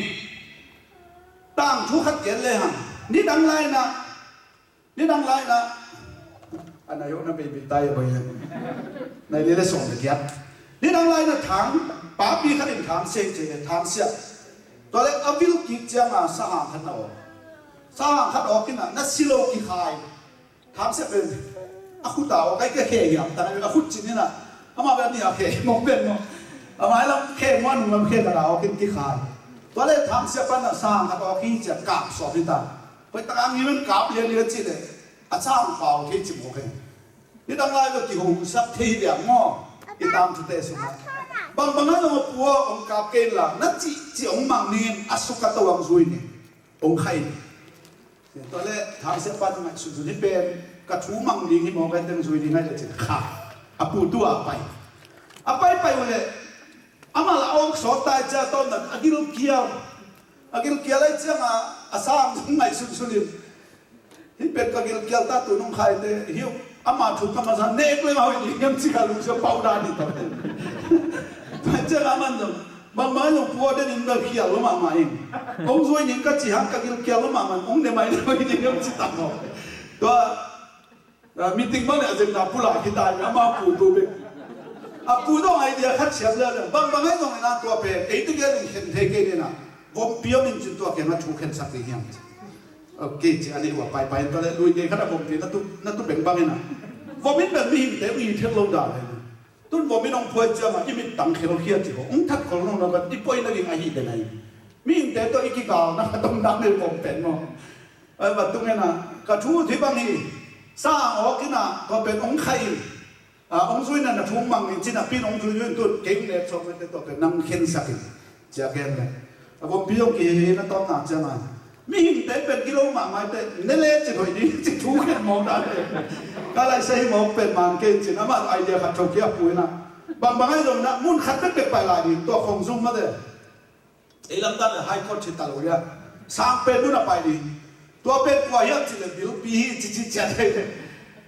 Tangthu khat gen lehang, nidang lai-in ah Nidang lai-in ah, a nai uh na baby tai a bai a. Nai li le sawm le giat. Nidang lai-in ah thang, papi khat in thang sia ci le, thang sia. Tua le a vil kik ciang a sahang khat na awk. Sahang khat awk in ah na si lo kikhai. Thang sia pen a khut a awk, ai ka khe hiam ta, a khut cin in ah. Ama pen ni a khe mawk pen mawk. Ama lam khe mawk, a nung lam khe khat a awk in kikhai. Tua le thang sia pan a sahang khat awk hi ciang kap sawm hi ta. Hoih tak a ngi men kap lianlian ci le, a cang pau thei ci mawk hi. Nidang lai lo kihosak thei liang maw? I tangthute sungah. Bangbang a zong a pu aw, hong kap kei inla, na cihcih hong mang ning, a suk a to hong zui ning, hong khai ning. Tua le thang sia pan ngaihsunsun hi pen, ka thu mang ding hi mawk, ka teng zui ding hi le cin kha. A pu tu a pai. A paipai uh le, amah la awk sawt tai cia tawmna a gilkial. A gilkial ai cianga a sang ngaihsunsun in. Hih pen ka gilkial ta, tu nong khaite hi uh, ama thu ka masa nek leng a hoih ding hiam ci kha lungsia pau dan hi ta. Tua ciang a man zong bangbang zong pua den in bel khial lo mahmah in. Kong zui ning ka ci hang ka gilkial lo mahmah in, ong ne mai na hoih ding hiam ci ta maw. Tua, ah, meeting bang le a zemna pulak hi ta in, ama pu tu bek. A pu zong idea khat siam le le. Bangbang ai zong in a tua pen ei tu gel in khen thei kei dena. Vompi om in cin tua khen a thu khensak ding hiam ci. Ok, ci a nih ua paipai in tua le lui kei khat a vompi na tu, na tu beng bang in a. Vom in bel mihingte ui thek lo dan le. Tun vom in hong phuai ciang a i mit tang khelkhia ci ko. Hong that khol nong na ban i poi na ding ahi den ahi. Mihingte tawh i kigal na ka tong dan le vom pen maw. Ai va tung in a. Ka thu thi bang hi. Sa awk in a, tua pen hong khai in. A, hong zui na na thu mang in cin a pin hong zui zui tun kei hong nek sawk mete tawh pen nang khensak in. Cia ken le. A vompi hong kihei na tawmna ciang a. Mihingte pen gilo mahmah te ne le cin hoih ding cin thu khen mawk dan le. Ka lai sa hi mawk pen man kei cin amah idea khat tho kia pu in a. Bangbang ai zong na mun khat pekpek pai lai ding tua khong zung mate. Ei lamdang le High Court hi ta lo ia. Sang pen mun a pai ding. Tua pen kua hiam cih le bilpi hi ci ci ciat hi.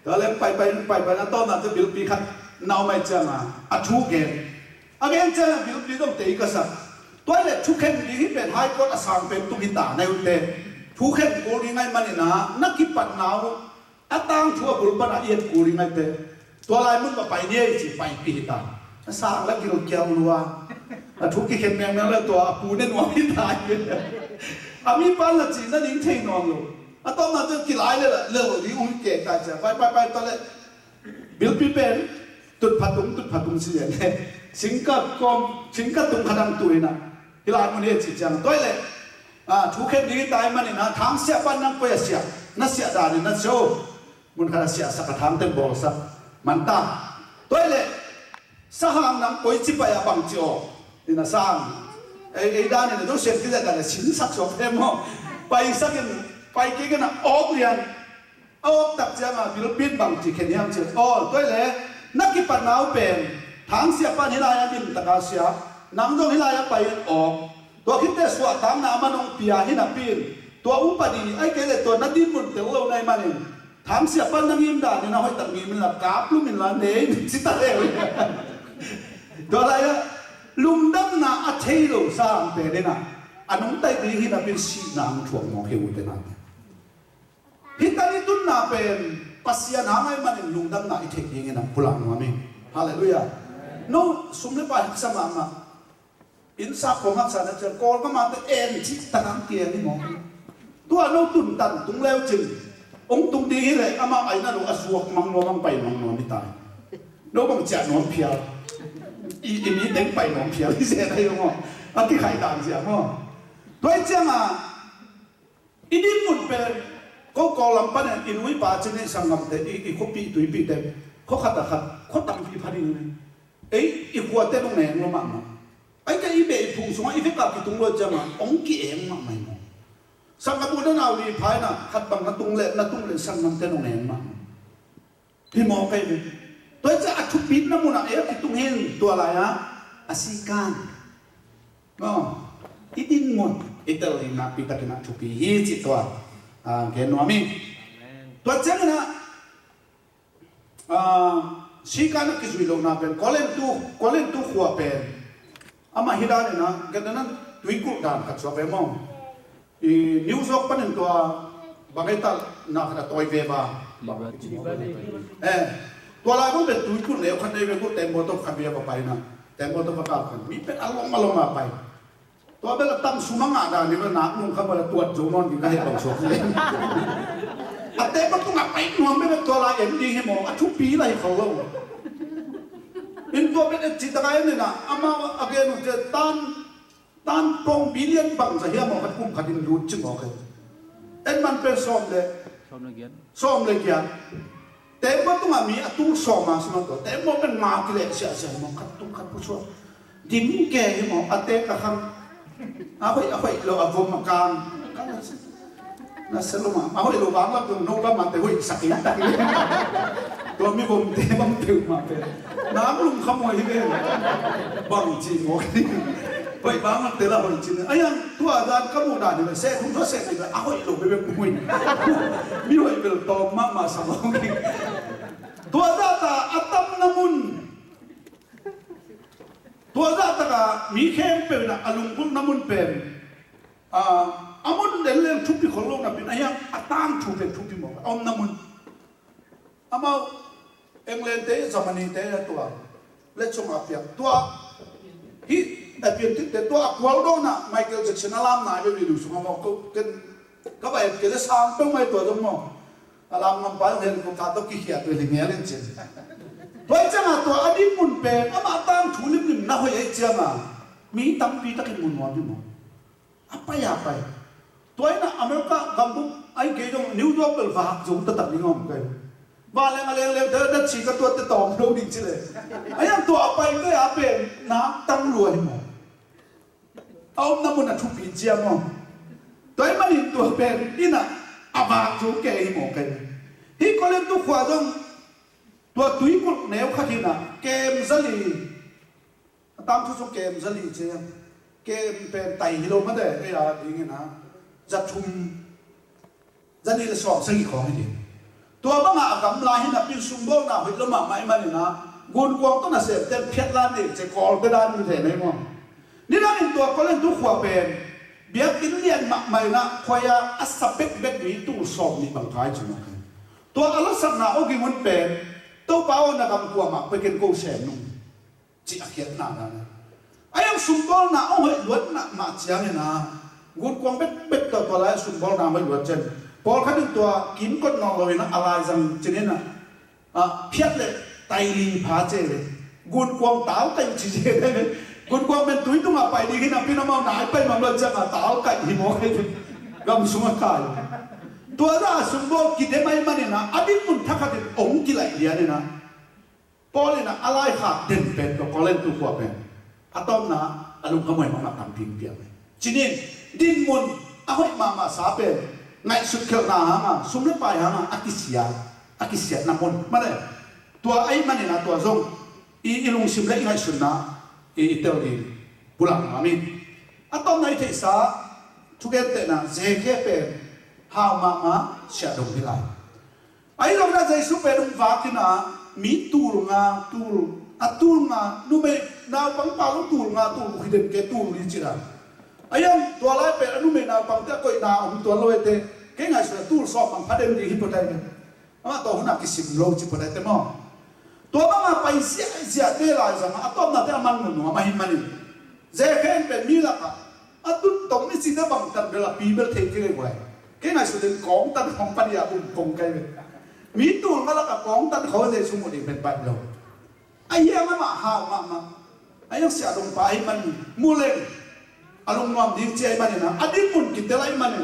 Tua leng pai pai pai pai na tawmna te bilpi khat na om ai cianga a thu gen. A gen cianga bilpi dong tei ka sak. Tua le thukhen ding hi pen High Court a sang pen tung hi ta na hi uh te. Thukhen kul ding ai manina na kipatna uh a tangthu a bul pana i et kul ding ai te. Tua lai mun ka pai ni ei ci paipih hi ta. A sang la gil kiau lua. A thu kikhen mengmeng le tua a pu ne nuam hi ta. A mi pan la ci na ding thei nuam lo. A tawmna te kilai le la le lo ding ung kek ta cia. Pai pai pai ta le. Bilpi pen tut phatung tut phatung si le. Singka kom singka tung khadang tu ina. Hilai mun hi ci ciang. Tua le. A thukhen ding hi ta ai manina thangsiah pan nang koi a siah. Na siah danin na siah uh. Mun khat a siahsak a thangten bawlsak man ta. Tua le sahang nang koi ci pai a bang ci aw. Ina sang ei ei danin a dosian kizat dan a sinsak suak hem aw. Paisakin pai kik in a awk lian. A awk tak cianga bilpin bang ci khen hiam ci aw. Tua le na kipatna uh pen thangsiah pan hilai a dim taka siah. Nang zong hilai a pai in awk. Tua khitte suahtakna a man hong pia hi napi in tua upadi ai kei le tua na dinmun tel lo na i manin thangsiah pan na ngim danin a hoihtak ngim inla kap lum inla nei ci ta leu. Tua lai-ah lungdamna a thei lo sang pen inah a nungtai ding hi napi in sihna ang thuak mawk hi ute nate. Hih tan i tunna pen Pasian hang ai manin lungdamna i theih dingin a pulak nuam hi. Halleluiah. No sum le pai haksa mahmah. Innsak khawng haksa na cian Kawlgam ah te en cih tak ang kiang hi maw? Tua no tuntan tung leu cin hong tung ding hi leh amah aina lo a suak mang nuam ang pai mang nuam hi tai. No bang ciah nuam phial. I, i mi teng pai nuam phial hi zen ahi maw? A kikhai dan ciah maw? Tua hi ciangah I dinmun pen ko Kawllam panin i nu i pa cin i sanggamte i, i khuapih tuipihte khua khat a khat khua tampi pha ding hi. Ei i khuate nong eng lo mahmah. Ai ka i beh i phung sungah i vekah kitung lo ciangah hong ki-eng mahmah hi maw? Sanggam u na nau li pha inah khat bang na tung leh na tung leh sanggamte nong eng mahmah. Hi maw kei ve. Tua hi ciah a thupitna munah ei a kitung hin tua lai-ah a sikan. Maw, i dinmun i tel hi nakpi takin a thupi hi cih tua, ah, gen nuam hi. Tua cianginah, ah, sikan a kizui lohna pen Korintu, Korintu khua pen amah hi daninah, gen nan tuikulh dan khat suak ve maw. I New York panin tua bang ei tal na khat a tawi ve ba. Eh, tua lai bang pen tuikulh neu khat nei ve kulh tembaw tawh khat ve a va pai na. Tembaw tawh va kal khat. Mi pen a lom a lom a pai. Tua bel a tam sum a ngah dan ni bel nak nung kha bel a tuat zo nawn ding ka heh bang suak hi. A tembaw tungah pai nuam bel tua lai en ding hi maw. A thupi lai hi kho lo. In tua bel et cih tak a en inah amau a gen uh ciah tan Tan pawng billion bangzah hiam aw khat kum khat in lut ci mawk hi. En man pen sawm le sawm le giat. Sawm le giat. Tembaw tungah mi a tul sawm a si mawk tawh. Tembaw pen ma kileh siahsiah hi mawk khat tung khat pusuak. Dim ke hi mawk a tek a khang. A hoih a hoih lo a vom a kang. Na se lo mah, a hoih lo vang lam tung no lam mah te hoih sak in tak in. Tua mi vom te bang peuh mah pen. Nang lungkham huai hi ve. Bang ci mawk hi. Hoih vang lam te la hoih ci. A yang tua dan ka muh dan hi ve. Seh thum tua seh hi ve. A hoih lo ve ve muh hi. Mi hoih bel tawm mahmah sa mawk hi. Tua zahta a tamna mun. Tua zahtakah mi khempeuh inah a lunggulhna mun pen. Ah, a mun den leng thupi khol lo napi in a hiang a tangthu pen thupi mawk a omna mun. Amau England te Germany te a tua le chung a piang tua hi a pian tik te tua a kual dawnah Michael Jackson a lam nai ve video sungah mawk ko ken ka va et kei le sang peuh mai tua zong mawk. A lam ngam pai hong helicopter tawh kikhiat ve lingel in cin. Tua hi ciangah tua a dinmun pen amah tangthu limlim na hoih ahi ciangah mi tampi takin mu nuam hi maw? A pai a pai. Tua inah America gambuk ahi kei dong New York bel vak zo taktak ding a om kei. Vanleng a lengleng te na ci ka tuatte tawm lo ding ci le. A hiang tua a pai kei a pen nak tang lua hi maw? A omna mun a thupi cia maw? Tua hi manin tua pen inah a vak zo kei hi maw kei. Hih Korintu khua zong tua tuikulh neu khat hinah kem zali. A tangthu sung kem zali cia. Kem pen tai hi lo mate, ei a dingin a za thum, za nih le sawm sagih khawng hi ding. Tua bangah a gamla hi napi in sungbawlna hoih lo mahmah ahih manin a, gunkuang tawh nasemte in phiat la nei ci, Kawlte dan hi thei na hi maw. Nidangin tua Korintu khua pen biakinn lian mahmah in a, khuai-a a sa bekbek mi tul sawm nih bang thei ci maw. Tua a lawsakna aw ging un pen, Topa aw, na gam kuamah pek in, ko sem nung, cih a khiatna dan a. A iang sungbawlna hong hoih luat mahmah ciangin a, gunkuang bekbek tawh tua lai-ah sungbawlna hong hoih luat ciangin, pawlkhat in tua kimkot nawn loin a, a laizang cinin a, a, phiat le tai li pha ci le, gunkuang tau kaih ci ci le, gunkuang pen tui tungah pai ding hi napi in amau nai pai mah luat ciangin a tau kaih hi mawk hi. Gam sungah kai. Tua zah a sungbawl kidem ahih manin a, a dinmun thakhat in hong kilaih lianin a, Paul in a, a laikhak den pen tua Korintu khua pen, a tawpna a lungkhamhuai mahmah tampi hong piang hi. Cinin, dinmun a hoih mahmah sa pen ngaihsut khelhna hanga, sum le pai hanga a kisia, a kisiatna mun mate. Tua ahih manin a, tua zong i, i lungsim le i ngaihsutna i, i tel ding pulak nuam hi. A tawpna i theihsa thugentehna, Zekhe pen hau mahmah siahdong hi lai. Ahi zongin a, Jesu pen hong vak in a, mi tul nga, tul, a tul nga, numei naupang pau lo tul nga, tul guk hi den, kei tul li ci dan. A iang tua lai pen a numei naupangte a koihna om tuan lo hi teh, kei ngaihsut a tul sawm bang pha den ding hi pua tai ve. Amah tua hun a kisim lo ci pua tai teh maw. Tua bangah pai ziahziahte laizang a, a tawpnate a man nuam ahih manin, Zekhe in pen mi lakah a tun tom i cite bangtan bel a pi bel thei kei lei guai. Kei ngaihsut in kawngtan khawng pan a um kong kai ve. Mi tul nga lakah kawngtan khawng Jesu muh ding pen baih lo. A hiang amah hau mahmah. A hiang siahdongpa ahih manin, mu leng a lungnuam ding ci ahih manin a, a dinmun kitel ahih manin,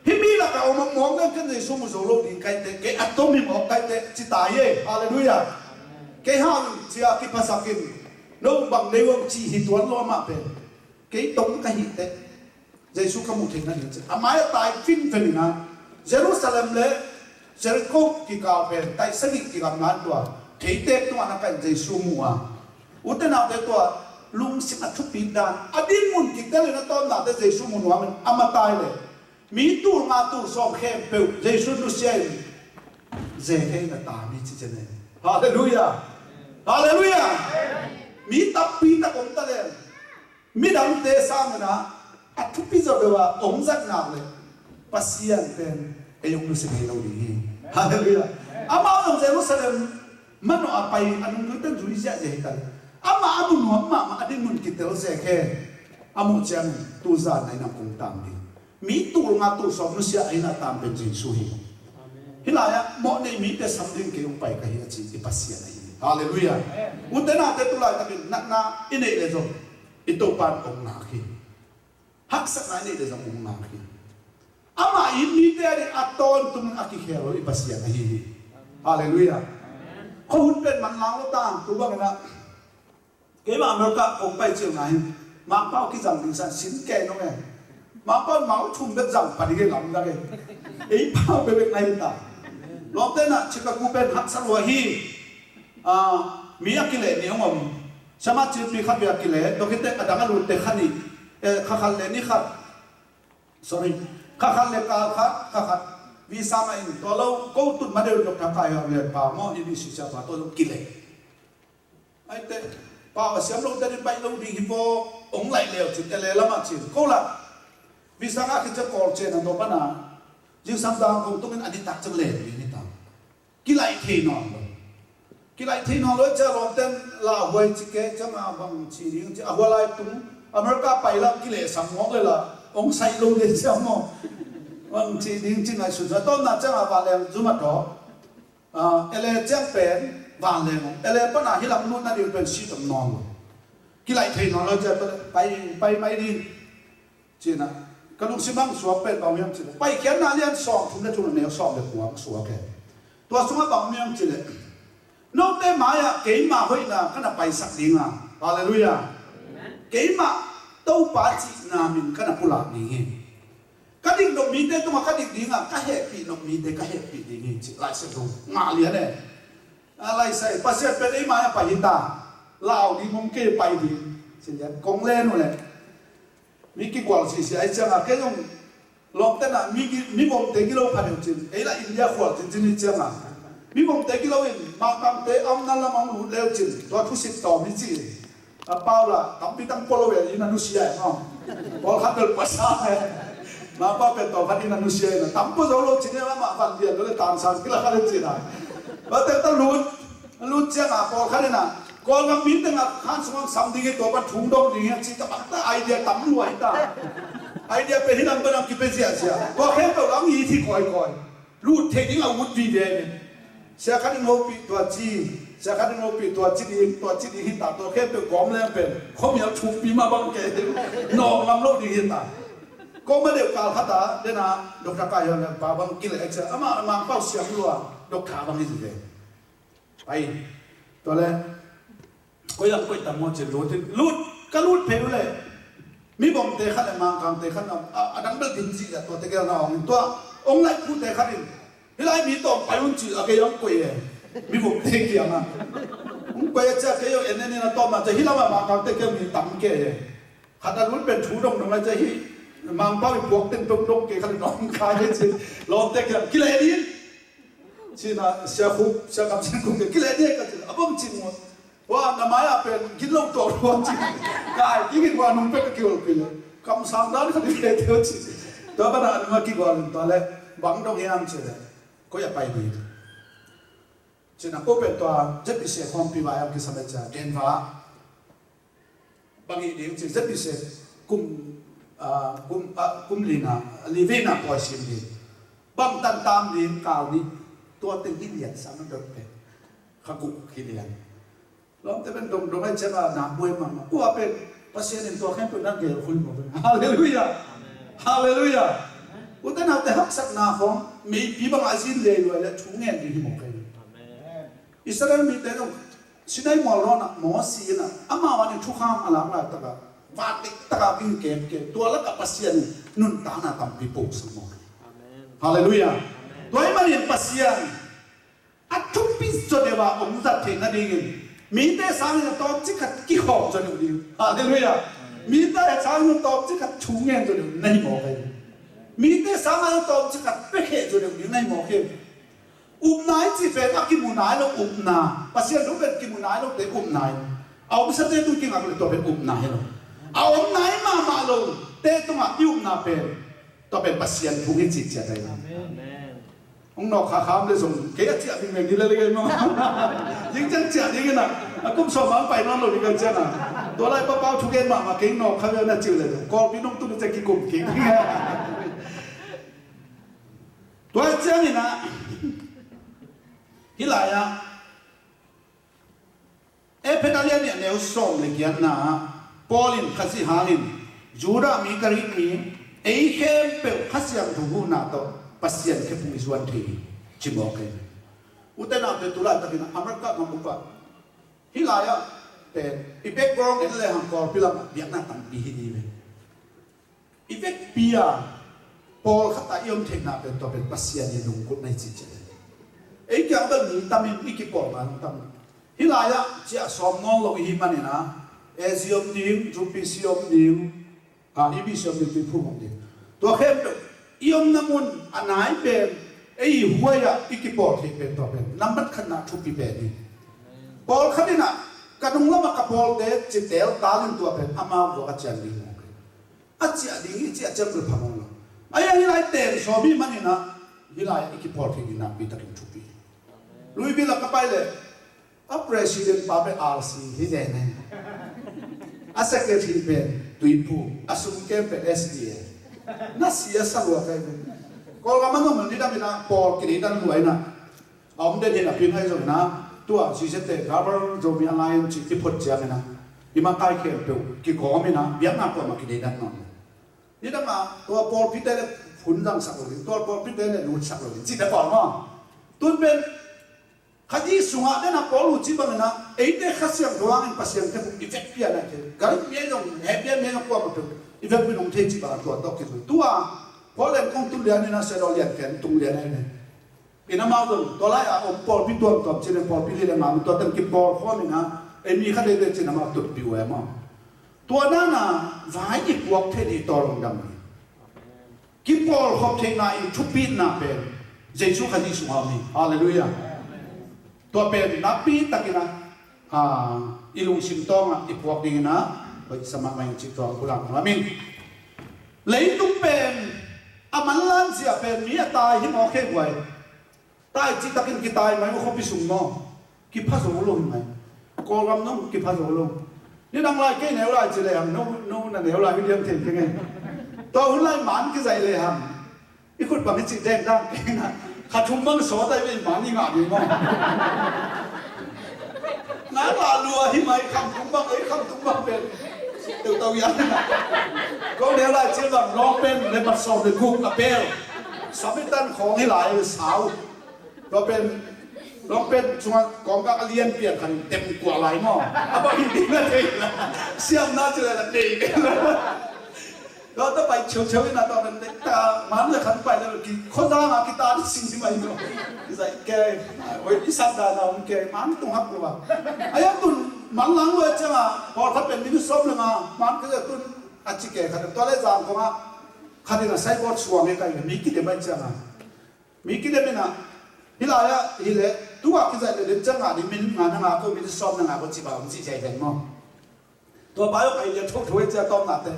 hih mi lakah om mawk leng ken Jesu mu zo lo ding kai teh, kei a tom hi mawk kai teh ci ta hi. Halleluiah. Kei hau ing ci a kiphasak in, no bang nei uam ci hi tuan lo amah pen. Kei tong ka hih teh Jesu ka muh theihna ding ci a, a mai-ah tai finfin in a, Jerusalem le Jericho kikal pen taih sagih kigamla in tua theitek tungah na kai in Jesu mu a, ute naute, tua lungsim a thupi dan, a dinmun kitel in a tawpnate Jesu mu nuam in a matai le mi tul nga tul sawm khempeuh Jesu nusia in Zekhe in a tam hi ci ci ne. Halleluiah. Halleluiah. Mi tampi tak om ta leng, midangte sangin a, a thupi zaw deuh a om zat nak leh Pasian pen ei hong nusia ngei lo ding hi. Halleluiah. Amau zong Jerusalem manawh a pai a, nungzuite in zui ziahziah hi ta leh, amah a mu nuam mahmah, a dinmun kitel Zekhe a muh ciangin tu zan a inn ah kong tam ding. Mi tul nga tul sawm nusia a inn ah tam pen Jesu hi. Hih lai-ah mawhnei mite sam ding kei hong pai ka hi a ci i Pasian ahi hi. Halleluiah. Ute naute, tu laitakin natna i neih leh zong i Topa in hong ngak hi. Haksatna i neih leh zong hong ngak hi. Amah i mite a ding a tawntungin a kikhel lo i Pasian ahi hi. Halleluiah. Khuahun pen manlang lo ta, tu bangin ah, keimah America kong pai ciangin ah hin, Mangpau kizang ding sa sin kei nong e. Mangpau mau thum bek zang pah ding e, lamdang e. Ei pau bekbek na hi ta. Lawmte in ah Chicago pen haksa lua hi. Ah, mi a kileh nih hong om. Siamah cilpi khat vei a kileh, tua khit teh a dang a lutte kha nih, eh, kha khat le ni khat. Sorry. Kha khat le kal khat, kha khat. Visa mah in tua lo, ko tut ma deuh, Doctor Kai Hau Lian pa maw, i B C C pa, tua lo kileh. Ai teh, pau a siam lote in baih lo ding hi vaw, hong laih leu cin, L A lamah cin. Ko lah, visa ngah khit ciang call cian a, tua pan a zingsang dang kong tungin a nitak ciang len ding hi ta. Kilaih thei nawn lo. Kilaih thei nawn lo ciang lawmte in lauhuai ci kei ciang a, bang ci ding ci a, hua lai tung America pai lam kilehsam mawk leh lah hong saih lo ding ciang maw. Bang ci ding ci ngaihsun sa, tawpna ciang a vanleng zum a tawh. Ah, L A ciang pen vanleng om. L A pan a hih lam lutna ding pen seat om nawn lo. Kilaih thei nawn lo ciang pai, pai mai ding. Ci-in ah, ka lungsim ah hong suak pen bang hiam cih leh, Paikhiatna lian sawm thum le thum, a neu sawm le kua ah hong suak e. Tua sungah bang hiam cih leh, note mai-ah keima hoihna ka na paisak ding a, halleluiah. Keimah Topa cihna min ka na pulak ding hi. Ka dik nop mite tungah ka dik ding a, ka hehpih nop mite ka hehpih ding hi, ci Lai Siangtho ngah lian e. A, Lai Siangtho, Pasian pen ei mai-ah pai hi ta, lau ding om kei, pai ding ci lian, kong len uh leh. Mi kikual sisia ahi cianga kei zong lawmte na mi, mi vomte gilo pha leu cin ei la India khual cincin hi cianga mi vomte gilo in Mangkangte a omna lam a hong lut leu cin tua thusit tawm hi ci. A pau la tampi tang polo ve ina nusia e ngawm. Pawlkhat bel pasa e. Mangpau pen tawm khat ina nusia ina tampo zo lo cin ina mah van dian lo le tansan kila khat le cina. Tua tek ta lut. Lut cianga pawlkhat ina Kawlgam mi tengah khan sungah sam ding hi tua pan thung dong ding hi a ci ka bang ta idea tam lua hi ta. Idea pe hi lam banang kipe ziahziah tua khempeuh lang hi thi kawikawi. Lut thei ding a ut vive hi. Sia khat in hopih tua ci, sia khat in hopih tua ci ding, tua ci ding hi ta tua khempeuh gawm leng pen khuamial thumpi mah bang ke hi. Nawng ngam lo ding hi ta. Koma deuh kal khat a dena Dr. Kai Hian Lam pa bang kilek cia ama Mangpau siam lua Dr. bang hi ve. Pai. Tua le koi lam koi tam maw ci lut in lut ka lut phei uh le mi bawmte khat le Mangkangte khat na a dang bel din ci le tua tegel na ong tua ong lai phute khat in hi lai mi tawm pai un ci a kei ong koi e. Mi bawmte kiang a ong koi a cia kei ong en en in a tawm na cia hi lam a Mangkangte kiang mi tam ke e. Khat a lut pen thu dong dong a cia hi Mangpau i puak teng dong dong ke khat le nong kai he ci lawmte kiang kileh din. Cina sia khuk sia kam sin khuk ke kileh din ka ci a bawm cin ngot. Hua na mai a pen gin lo tawh hua ci. Kai kingin hua nung pek ka kiol pil le kam sang dan khat i ke teo ci. Tua bana nung a kigual in tua le bang dong hiam ci le koi a pai ding. Cina ko pen tua Z B C khawmpi vai a kisam e cia Denver. Bang hi ding ci Z B C kum, ah, kum, ah, kum lina, livina pawi sim ding. Bang tan tam ding kau ni tua teng hi lian sang dot pe. Kha guk hi lian. Lawmte pen dong dong ai ciang a na buai mama. Kua pen Pasian in tua khempeuh na gel khui mawk. Halleluiah. Halleluiah. Ute naute haksatna khawng meipi bang a zin lei luai le thu ngen ding hi mawk kei. Israel mite zong Sinai mual rawnah Mosi inah amau anin thukham a lak laitakah vandik takah ging kemkem tua lakah Pasian in nuntakna tampi posak mawk hi. Halleluiah. Tua ahih manin Pasian a thupi zaw deuh a hong zat theih nadingin mite sangin a tawpcik khat kikhawm zaw deuh ding. Halleluiah. Mite sangin a tawpcik khat thu ngen zaw deuh na hi mawk hi. Mite sangin a tawpcik khat piakheh zaw deuh ding na hi mawk hi. Upna i cih pen a kimu nai lo upna, Pasian thu pen kimu nai lote upna in a omsate tung kingak le tua pen upna hi lo. A om nai mahmah lote tungah i upna pen tua pen Pasian thu hi cih ciat ahi. Hong nawk kha kham le zong kei a ciah ding meng hi le le kei mawng. Zing ciang ciah ding inah a kum sawm bang pai nawn lo ding kan ciangah tua lai papau thugen mahmah kei nawk kha ve na ciu le zong Kawlpi nong tun i ciang kikum kik ding. Tua cianginah hih lai-ah Efesa lian nih a neu sawm le giatna ah Paul in Khazih hangin Judah mi Greek mi ei khempeuh Kha Siangtho huhna tawh Pasian khephung i zuan thei hi ci mawk hi. Ute naute tu laitakin America gam upah hih lai-ah pen i background en le hang Kawlpi lamah biakna tampi hi ding hi. I vekpi a pawlkhat a i om theihna pen tua pen Pasian i lunggulhna hi cih ciang. Ei kiang bel mi tamin i kipawlna hong tam. Hih lai-ah ciah sawm nawn lo i hih maninah A Z om ding, U P C om ding, a, E B C om ding, Tuiphum om ding. Tua khempeuh i omna mun a nai pen ei huai-ah i kipawl theih pen tua pen nambat khatna thupi pen hi. Pawlkhat inah ka nung lamah ka pawlte ci teltal in tua pen amau zuak a cian ding mawk hi. A ciah ding i ciah ciang bel phamawh lo. A hih lai ten sawm i hih maninah hih lai i kipawl thei ding nakpi takin thupi. Louisville ah ka pai leh a president pa pen R C hi zen e. A secretary pen Tuiphum, a sumkem pen S D A. Na si a sa lua kai pen. Kawlgam a nong nidam inah pawl kineidan lua inah a om den hi napi ngai zong inah tua sisete Gabar Zomi Alliance cih i phot ciang inah i makai khempeuh kigawm inah biakna kuamah kineidan nawn lo. Nidangah tua pawlpite le phun zangsak lo ding, tua pawlpite le lutsak lo ding cihte pawl maw? Tun pen Khazih sungah dena pawl uh cih banginah eite Kha Siangtho hangin Pasian khephung i vekpi a nai thei. Galip mi ahi zong, Hebia mi ahi zong kuamah peuh i vekpi nong thei cih bangah tua tawh kizui. Tua pawl len kong tun lian inah sia daw lian ken tung lian ahi nen. In amau zong tua lai-a om pawlpi tuamtuam cin in pawlpi li le ngam in tua teng kipawl khawm inah ei mi khat eite cin amau tutpih uh e maw? Tua nana vai i puak thei ding tua lungdam hi. Kipawlkhop theihna i thupitna pen Jesu Khazih sungah om hi. Halleluiah. Tua pen nakpi takin ah, ah, i lungsim tawngah i puak dingin ah hoih sa mahmah ing cih tua pulak nuam ing. Leitung pen a manlan zia pen mi a tai hi mawk hi guai. Tai cih takin kitai mai uh khuapi sung maw? Kipha zo lo hi mai. Kawlgam nong kipha zo lo. Nidang lai kei neu lai ci lehang no, no na neu lai hi diam thei keng e. Tua hun lai man kizaih lehang i khut bang hi cih dengdang kei na. Kha thum bang sawt ai ve man i ngah ding maw? Ngai la lua hi mai kham tung bang ei kham tung bang pen. Teu tau yan. Ko neu lai cil bang long pen le mat sawm le guk a pel. Samitan khawng hi lai sau. Ko pen long pen cunga kawng ka a lian pian khan tem kua lai maw? A bang hi ding na thei la. Siam na cil la nei ke la. Tua ta pai cheu cheu ina tua kan ta man le khan pai le ki kho za nga ki ta di sing di mai no. Ki zai ke oi i sak da na um ke man tung hak lo ba. Aya tun man lang lo changa por khat pen mi som le nga man ke tun a chi ke khat tua le zang ko nga khat ina sai bot suang e kai mi ki de mai changa. Mi ki de mina hi la ya hi le tua ki zai le le changa di min nga na nga ko mi som na nga ko chi ba um chi jai den mo. Tua pa zong ai lian thotho i cia tawmnate.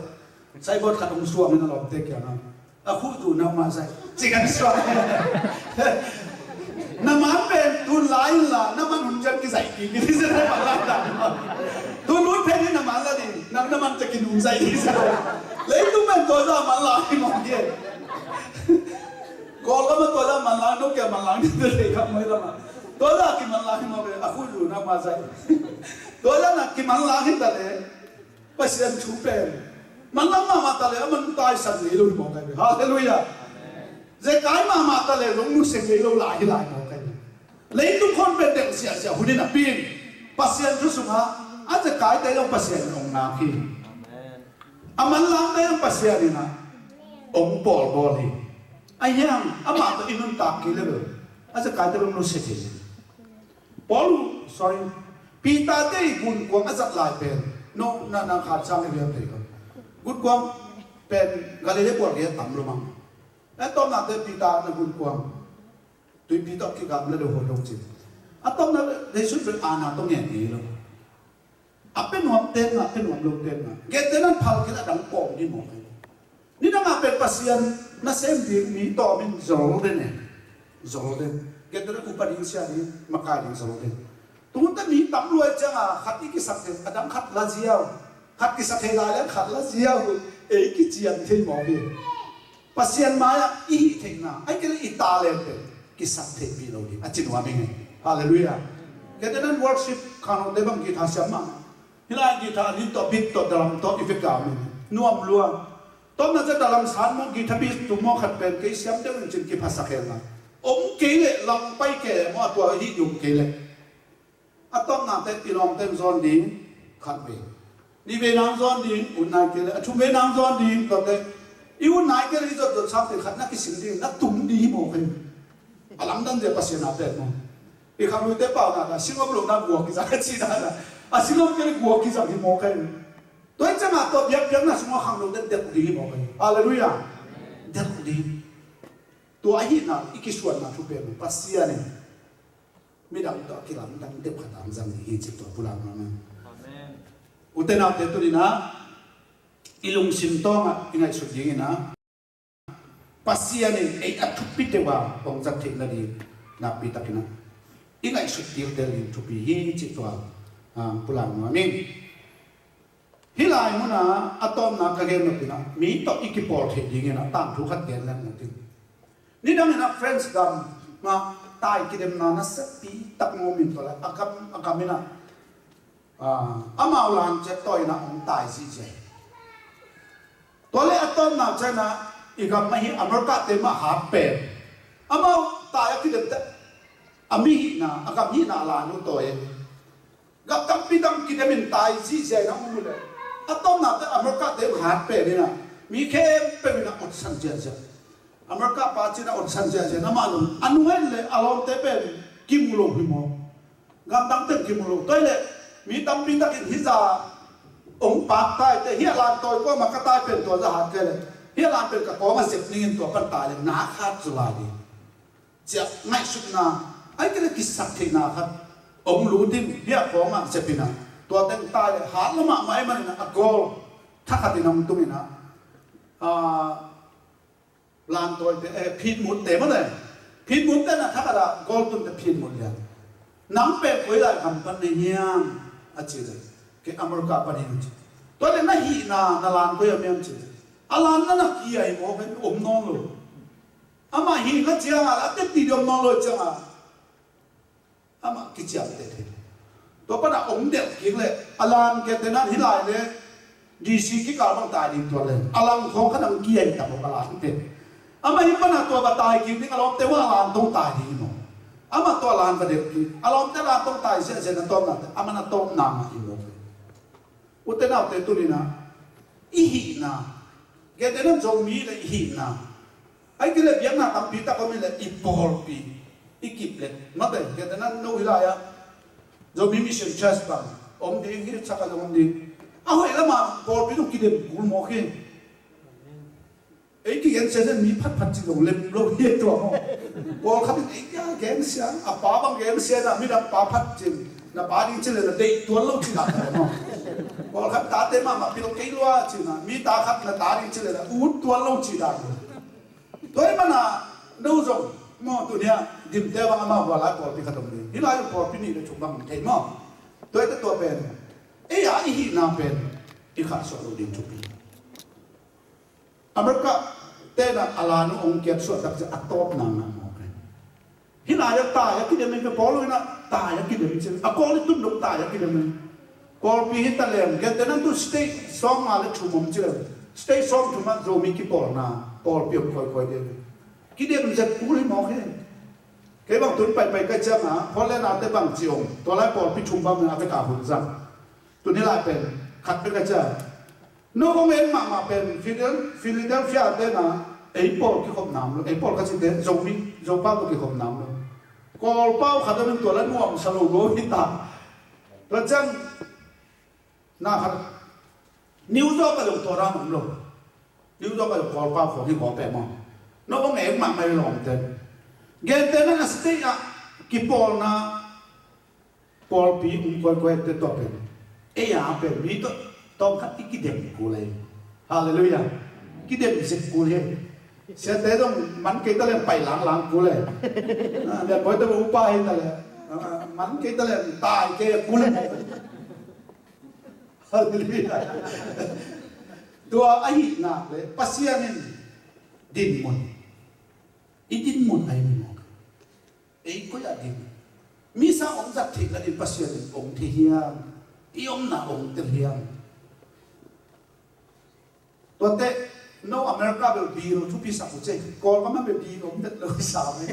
Saibawt khat hong suang in a lawmte kiangah a khuh duh na mah zai ci kan suang. Na man pen tun lai in la na man hun cian kizaih kik in i zia na man lai dan. Tun hun pen in na man la ding nang na man cia kinum zaih ding zia. Leitung pen tua za man lai hi mawk hi. Kawlgam a tua za man lai no kia man lai ding tua lei khat mai lamah tua za kiman lai hi mawk hi a khuh duh na mah zai. Tua za na kiman lai hi ta le. Pasian thu pen manlang mahmah ta le a man taisan ngei lo hi mawk ahi ve. Halleluiah. Zekai mahmah ta le zong nusia ngei lo lai hi lai mawk ahi ve. Leitung khon pen deuh siahsiah hun in a pin Pasian thu sungah a zekaite zong Pasian in ong ngak hi. A manlangte zong Pasian in a ong pawlbawl hi. A hiang amah tawh i nuntak kei le lo a zekaite zong nusia thei hi. Paul, sorry, Peter te i gunkuang a zat lai pen no na na khat sang i lian thei lo. Gunkuang pen Galilee bual gei a tam lo mang. A tawpna te Peter na gunkuang tuipi tawh kikam na do ho dong cin. A tawpna Jesu pen ana tawh ngen ngei lo. A pe nuam ten ngah, pe nuam lo ten ngah. Gette nan phal kila dang pawm ni mawk ahi. Nidang a pen Pasian na sem ding mi tawm in zol den e. Zol den. Gette nan upa ding sia ding makai ding zol den. Tunte mi tam luai cianga khat i kisak thei a dang khat la ziau. Khat kisak thei lai le khat la ziau. Ei kician thei mawk hi. Pasian mai-ah i hih theihna ai kei le i talent pen kisak theihpih lo ding a ci nuam ing e. Halleluiah. Kei te nan worship khangnote bang guitar siam mah. Hih lai guitar a nin tawh beat tawh dalam tawh i vek a om ing e. Nuam lua. Tawmna cia dalam san maw guitar beat tum maw khat pen kei siam deuh in cin kiphasak hen la. Om kei le lam pai kei le maw a tua hih dum kei le. A tawpna te i lawmte in zawn ding khat vei. Nih vei nang zawn ding ut nai kei le a thum vei nang zawn ding tawte i ut nai kei le i zot zot sang te khat na kisin ding na tum ding hi mawk hi. A lamdang zia Pasian a pek maw? I khangnote pau na ta singom lo na guak kizang a ci na na a singom kei le guak kizang hi mawk hi. Tua i cangah tua biakpiakna sungah khangno den delh ding hi mawk hi. Halleluiah. Delh ding. Tua ahihna i kisuanna thu pen Pasian in midang tawh a kilamdang deuh khat a hong zang ding hi cih tua pulak mahmah. Amen. Ute naute tuni-in ah i lungsim tawngah i ngaihsut dingin ah Pasian in ei a thupi deuh a hong zat theih nading nakpi takin ah i ngaihsut tiltel ding thupi hi cih tua, ah, pulak nuam ing. Hih lai munah a tawpna ka gen nop in ah mi tawh i kipawl theih dingin ah tangthu khat gen leng uh tin. Nidang in ah France gam mah tai kidemna nasepi tak ngawm in tua le a gam a gam in ah, ah, amau lan ciat tawi in ah hong tai zihziah hi. Tua le a tawpna ciang ah i gam mah hi America te mah hat pen amau tai a kidem tak a mi hihna a gam hihna a lan uh tawi. Gam tampi dang kidem in tai zihziah in a um uh le a tawpna te America te hat pen in ah mi khempeuh in ah otsan ziahziah. America pa cin a otsan ziahziah in amah zong a nung hen le a lawmte pen kimu lo hi maw? Gam dang pen kimu lo. Tua hi le mi tampi takin hih za Ong pak tai te, hih a lan tawi kawm a ka tai pen tua za hat kei le, hih a lan pen ka kawng a zep ningin tua pan tai le na khat zu lai ding. Ciah ngaihsutna, ai kei le kisap theihna khat ong lut in hih a kawng a zep in a, tua teng tai le hat lo mahmah ahih manin a, a gawl thakhat in ong tung in a, a, Lantawite, eh, phitmutte maw le. Phitmutte na thakhat ah gawltunte phitmut lian. Nang pen koi lai gam pan na hiam a ci le, kei America pan hi hiam ci. Tua le na hihna na lan koi ah hiam ci le, a lan na na ki ai maw, kei om nawn lo. Amah hihna ciangah a tepti ding om nawn lo ciangah amah kiciamteh thei. Tua panah ong delh kik le, a lan kei tenan hih lai le D C kikal bang tai ding tua le, a lang khawng kha nang kiai ta bawk a lan pen. Amah hih panah tua va tai kik ding, a lawmte uh a lan tawh tai ding hi maw. Amah tua lan va delh kik, a lawmte lan tawh tai ziahziah na tawpna te, amah na tawpna mah hi maw. Ute naute, tuni-in ah i hihna, gentehna-in Zomi le i hihna, ahih kei leh biakna tampi tak om hi leh i pawlpi i kip leh, mate, gentehna-in no hih lai-ah Zomi Mission Church bang om ding hi, Chaga zong om ding. A hoih lamah pawlpi zong kidem kul mawk hi. Ei kigensia zen mi phatphat ci lo lem lo hi tua maw. Pawlkhat in ei kia gensia, a pa bang gensia na midang pa phat cin, na pa ding ci le na deih tuan lo ci dan maw. Pawlkhat tate mahmah pil kei lua ci na, mi ta khat na ta ding ci le na ut tuan lo ci dan. Tua ahih mana no zong maw, tuni-a Dimte bang amah hua lai pawlpi khat om ding. Hih lai pawlpi nih le thum bang thei maw. Tua ahih teh tua pen ei a i hihna pen i khahsuah lo ding thupi. America te'n a lan uh ong kiat suah tak ciang a tawpna ngah mawk hi. Hih lai-ah tai a kidem in, ka Paul in a tai a kidem in ci, a Kawl i tun dong tai a kidem in. Pawlpi hi ta leng, gentehna-in tu state sawmnga le thum om ci leng, state sawmthum ah Zomi kipawlna pawlpi om kawikawi ding. Kidem zet kul hi mawk hi. Kei bang tun paipai ka ciang a, Portland a te bang ci om, tua lai pawlpi thum bang a vek a hun zang. Tuni lai pen khat bek a ciah. No hong en mahmah pen Phil-, Philadelphia te na ei pawl kikhop nam lo, ei pawl ka cite Zomi, Zopau tawh kikhop nam lo. Kawlpau khat a min tua la nuamsa lo lo hi ta. Tua ciang na khat New York a lo tua ram om lo. New York a lo Kawlpau khawng hi kawlpek maw. No hong en mahmah i lawmte. Gentehna a state ah kipawlna pawlpi um kawikawi te tawh pen ei a pen mi tawh tawm khat i kidem kul hi. Halleluiah. Kidem zet kul hi. Siate zong man kei ta leng pai langlang kul hi. Ah, Lianbawi te upa hi ta leng, ah, man kei ta leng tai kei kul hi. Halleluiah. Tua ahih nak leh Pasian in dinmun, i dinmun ahi mawk. Ei koi ah ding? Misa ong zat theih nading Pasian in ong thei hiam? I omna ong tel hiam? Tuate no America bel bill thupi sak uh cei. Kawlgam ah bel bill om vet lo sa me.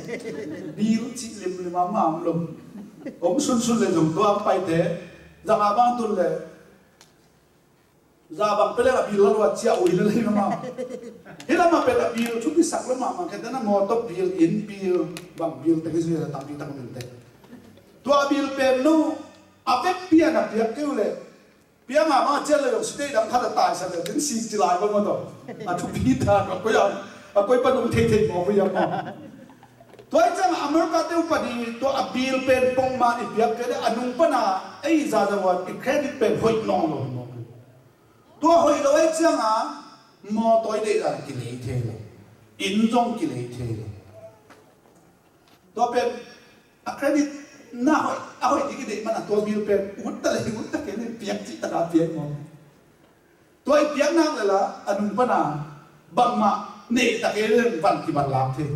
Bill cih limlim a ma om lo. Om sunsun le zong tua ang paite zanga bang tun le za bang pia leng a bill la lua cia uh hi lel hi mah. Hih lamah pen a bill thupi sak lo mahmah, kei te na mawtaw bill, inn bill, bang bill te hi zui a tampi tak min te. Tua a bill pen no a vekpi a na piak kei uh leh piang a mah cia leh zong state dang khat a taisan leh din sik ci lai bang mawtaw. A thupi ta a koi a, a koi pan um thei thei mawk uh hiam maw. Tua hi ciang America te uh pan i tua a bill pen pongman i piak kei leh a nung pan a ei za za wan i credit pen hoih nawn lo hi mawk. Tua hoih lo ahih ciangin mawtaw i deih dan kilei thei lo, inn zong kilei thei lo. Tua pen a credit na hoih, a hoih ding i deih manin tua bill pen ut ta leh ut ta kei leh piak cih takin piak maw. Tua i piak nak leh la a nung pan a bangmah neih ta kei leh van kibat lak thei.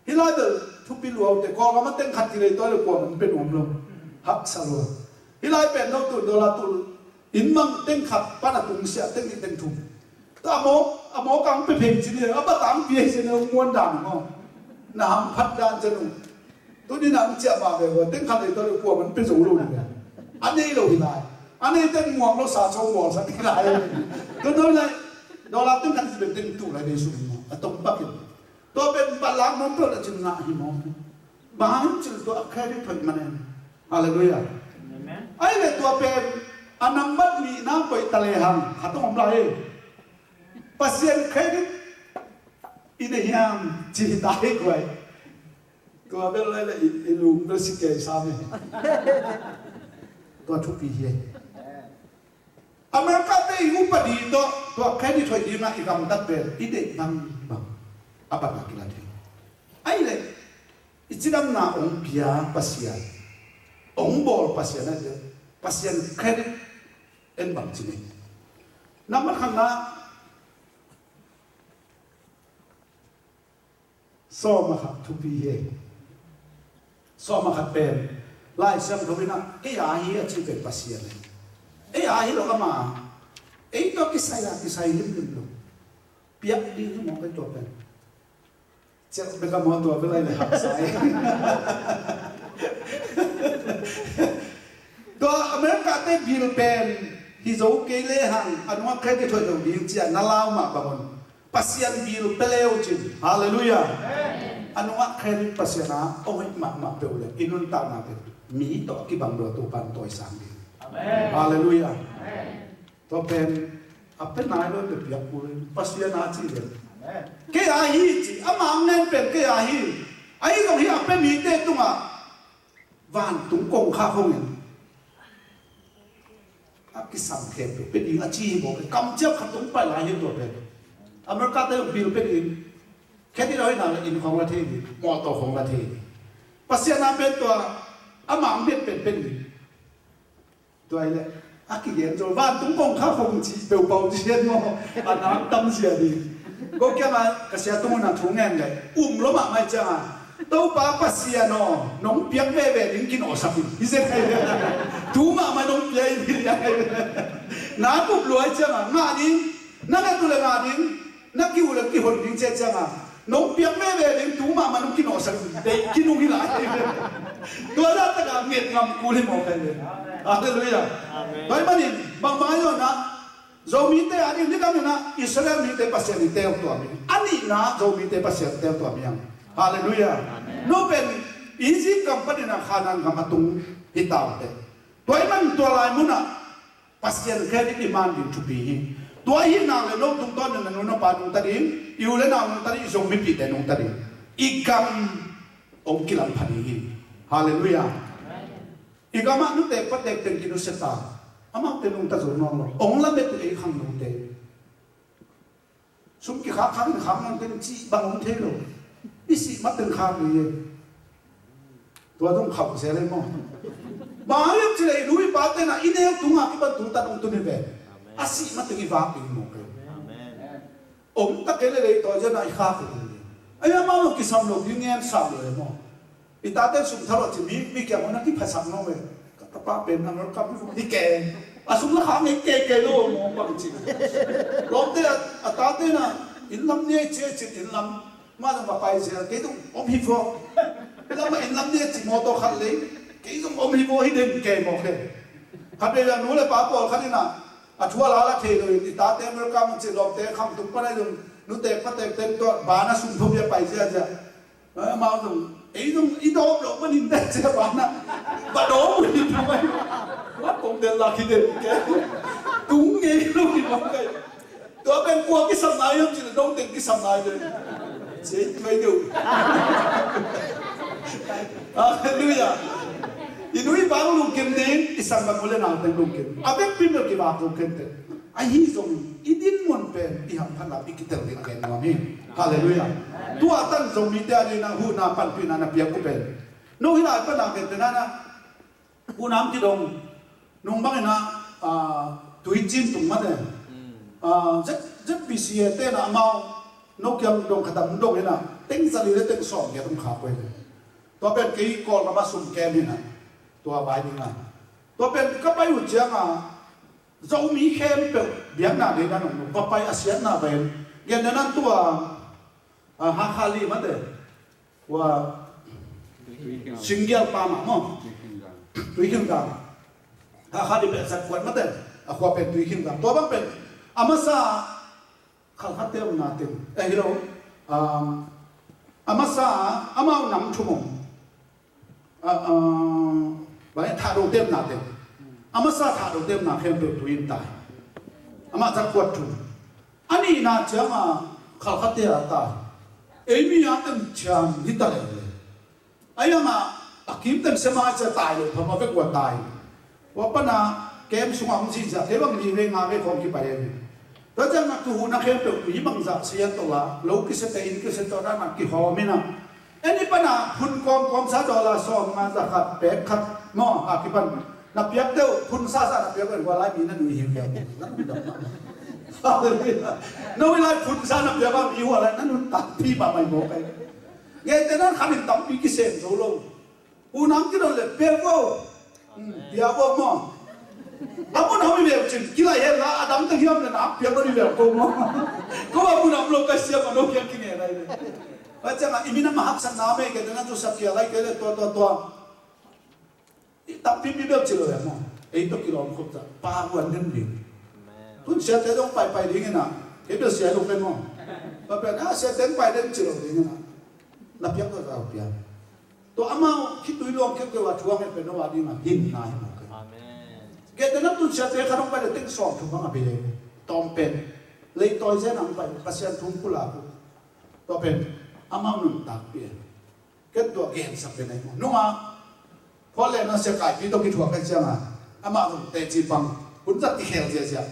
Hih lai bel thupi lua uh teh, Kawlgam ah teng khat kilei tua leh kuaman pe nuam lo. Haksa lua. Hih lai pen no tul, dollar tul, inn mang teng khat pan a tung sia teng nih teng thum. Tua a mawk, a mawk ang pe pheng ci ni, a bat ang pia ci ni, muan dan maw. Na hamphat dan ci ni. Tuni na ang ciah mah ve ua, teng khat lei tua leh kuaman pe zo lo ni ve. A nei lo hi lai. A nei teng muang lo sa cho muang sa hi lai. Tua no lai, dollar teng khat ci pen teng tul lai nei suk maw. A tong pak in. Tua pen balak mawk peuh a cin ngah hi maw. Bang hang cil tua a credit phoih man en. Halleluiah. Amen. Ahih leh tua pen A nambat nihna koih ta lehang, khat hong om lai hi. Pasian credit i nei hiam ci hi ta hi kuai. Tua bel lai le i, i lung bel si kei sam hi. Tua thupi hi. America te i upadi tawh tua credit hoih dingah i gamtat pen i deih bangbang a bangah kilat hi. Ahi leh i cidamna hong pia Pasian, hong bawl Pasian a, Pasian credit en bang ci nei. Nambat khatna, sawm a khat thupi hi. Sawm a khat pen Lai Siangtho in ah, "Ei a hi," a ci pen Pasian hi. "Ei a hi lo, ama, ei tawh kisai a kisai limlim lo. Piak ding hi mawk ei tua pen." Ciah bek a maw, tua bel lai le haksa hi. Tua America te bill pen hi zo kei lehang a nungah credit hoih lo ding ci-a na lau mah bangun Pasian bill pia le uh cin. Halleluiah. A nungah credit Pasian a hong hoih mahmah peuh leh i nuntakna pen mi tawh a kibang lo a Topa'n tawisang ding. Halleluiah. Tua pen a pia nai lo in piak kul in Pasian a ci pen. Kei a hi ci, ama ngen pen kei a hi. Ahi zong hi a pia mite tungah vantung kongkhak hong in a kisam khempeuh pia ding a ci hi mawk. Kamciam khat tung pai lai hi tua pen. America te bill pia ding. Khetin a hoih nak leh inn khong la thei ding, mawtaw khong la thei ding. Pasian a pen tua ama ngen pen pia ding. Tua hi leh a kigen zo vantung kongkhak hong ci peuhpeuh ci hian maw? A nak tam zia ding. Ko kiangah ka sia tung un a thu ngen leh um lo mahmah ciangah, "Topa Pasian aw, nong piak veve ding kinawhsak in," hi zen hi. "Tu mahmah nong pia in," hi liang hi. Na kup luai ciangah ngah ding, na nget uh leh ngah ding, na ki-uk leh kihon ding ci ciangah, "Nong piak veve ding, tu mahmah nong kinawhsak in," deih kinung hi lai. Tua zah takah nget ngam kul hi mawk hi. Halleluiah. Tua ahih manin bangbang a i zon ah Zomite a ding, ni dang in ah Israel mite Pasian in teel tuam hi. A nihna Zomite Pasian teel tuam hi hang. Halleluiah. No pen Egypt gam panin ah Kanaan gam a tung hi ta uh teh. Tua ahih manin tua lai mun ah Pasian credit i man ding thupi hi. Tua ahih nak leh no tungtawn in na nu na pa nungta ding, i u le nau nungta ding, i Zomipihte nungta ding, i gam hong kilam pha ding hi. Halleluiah. I gamah nuteek pateek teng kinusia ta. Amaute nungta zo nawn lo. Hong lamet uh ei khangnote. Sum kikhak khak in khak nawn teng cih bang hong thei lo. I sih mateng khak ding hi. Tua zong khauh zel hi maw? Bang hiam cih leh i nu i pate in ah i neu tungah kipan tungtat hong tun hi ve. A sih mateng i vak ding maw kei. Om ta kei leh lei tawi zia na i khak hi ding. Ai, amau lo kisam lo ding ngen sam lo hi maw? I tate sum thalawh ci mi, mi kiang hong na kiphasak nawn ve. Ka tapa pen America mi hi kei. A sum la khak ngei kei kei lo maw bang ci. Lawmte a, a tate in ah inn lam ni ei ci ei ci inn lam. Mah zong va pai zel, kei zong om hi vua. Lam ah inn lam ni ei ci mawtaw khat lei. Kei zong om hi vua hi den kei maw kei. Khat vei a nu le pa pawlkhat in ah a thu a la la thei lo in, i tate America mun ci lawmte kham tung pan ahi zong nuteek pateek ten tua ban a sum thum hi a pai ziazia. Amau zong, ei zong i dawp loh panin te cia bana. Ba dawp uh hi tung ahi. Mat kong del lak hi den ke. Tung ngei lo hi mawk ahi. Tua pen kua kisam nai hiam cih leh no teng kisam nai ve. Cia i tuai deuh. Halleluiah. I nu i pa lungkim ding, i sanggam u le nau teng lungkim. A vekpi bel kivak zo khempeuh. Ahi zongin i dinmun pen i hamphat lam i kitel ding a gen nuam hi. Halleluiah. Tua tan Zomite a dingin a huhna panpihna na piak uh pen, no hi lai pan a gen pen a na, huhna hong kidong nung bangin a, ah, tuicin tung mate. Ah, Z, ZBCA te na amau no kiang dong khat a hong dong hi na, teng zali le teng sawm kiat hong khak uh hi. Tua pen kei Kawlgam a sum kem hi na, tua vai ding a. Tua pen ka pai uh ciang a, Zomi khempeuh biakna deihna nong va pai a siatna va en. Gentehna tua, ah, Hakha Lim mate. Ua Singgial pa mah maw. Tuikhinggang. Hakha Lim pen Zatkuat mate. A khua pen Tuikhinggang. Tua bang pen a masa Khalkhatte omna teng. Eh, hi lo. Um, a masa amau nam thum om. Ah, ah, bang e, Thado te omna teng. A masa Thahdote omna khempeuh tui in tai. Amah zat kuat thum. A nihna ciangah Khalkhatea tai. Ei mi a teng thiam hi ta leh. Ahi hangah a kim teng sema cia tai lo, phamawh vek ua tai. Ua pana kem sungah hong zihziah, kei bang li vei nga vei khawng kipai ahi. Tua ciangah kihuhna khempeuh mi bangzah sia tawh la, lo kisia teh, inn kisia tawh, dan a kihawm in a. Ei ni pana phun kawmkawm sa dollar sawm nga za khat pek khat maw, a kipan. Na piak deuh phun sasa na piak deuh, hua lai mi na nui hi piak. Na nui dam mah. Hallelujah. Na nui lai phun sa na piak a mi hua lai na nui takpi mahmah maw kai. Ngeite nan khanin tampi kisem zo lo. Unang kidon le piak ko. Hmm, piak ko maw. A mun a mi veu cin kilai hen la, a dam teng hiam le na piak ko ni veu ko maw. Ko a mun a lo kai siam a lo kiang kinge lai le. Tua ciangah i minam a haksatna mei kei te nan tu sak kia lai kei le tua tua tua. I takpi mi bel ci lo e maw. Ei tawh kilawm khop ta. Pa huan den ding. Tun siate dong paipai ding ina. Kei bel sia lo pen maw. Pa pen a siate pai den ci lo ding ina. Na piak ko zau piak. Tua amau khitui luang keu keu a thuang e pen no a ding a hin na hi maw kei. Kei te na tun siate kha dong pai le teng sawm thu bang a pi le. Tawm pen. Lei tawi zen ang pai. Pasian thum kula ku. Tua pen. Amau nun takpi e. Ken tua gensak pen ahi maw. Nunga Paul le na sia kaipi tawh kithuak ahi cianga amah zong teci pang hun zat kikhel ziazia.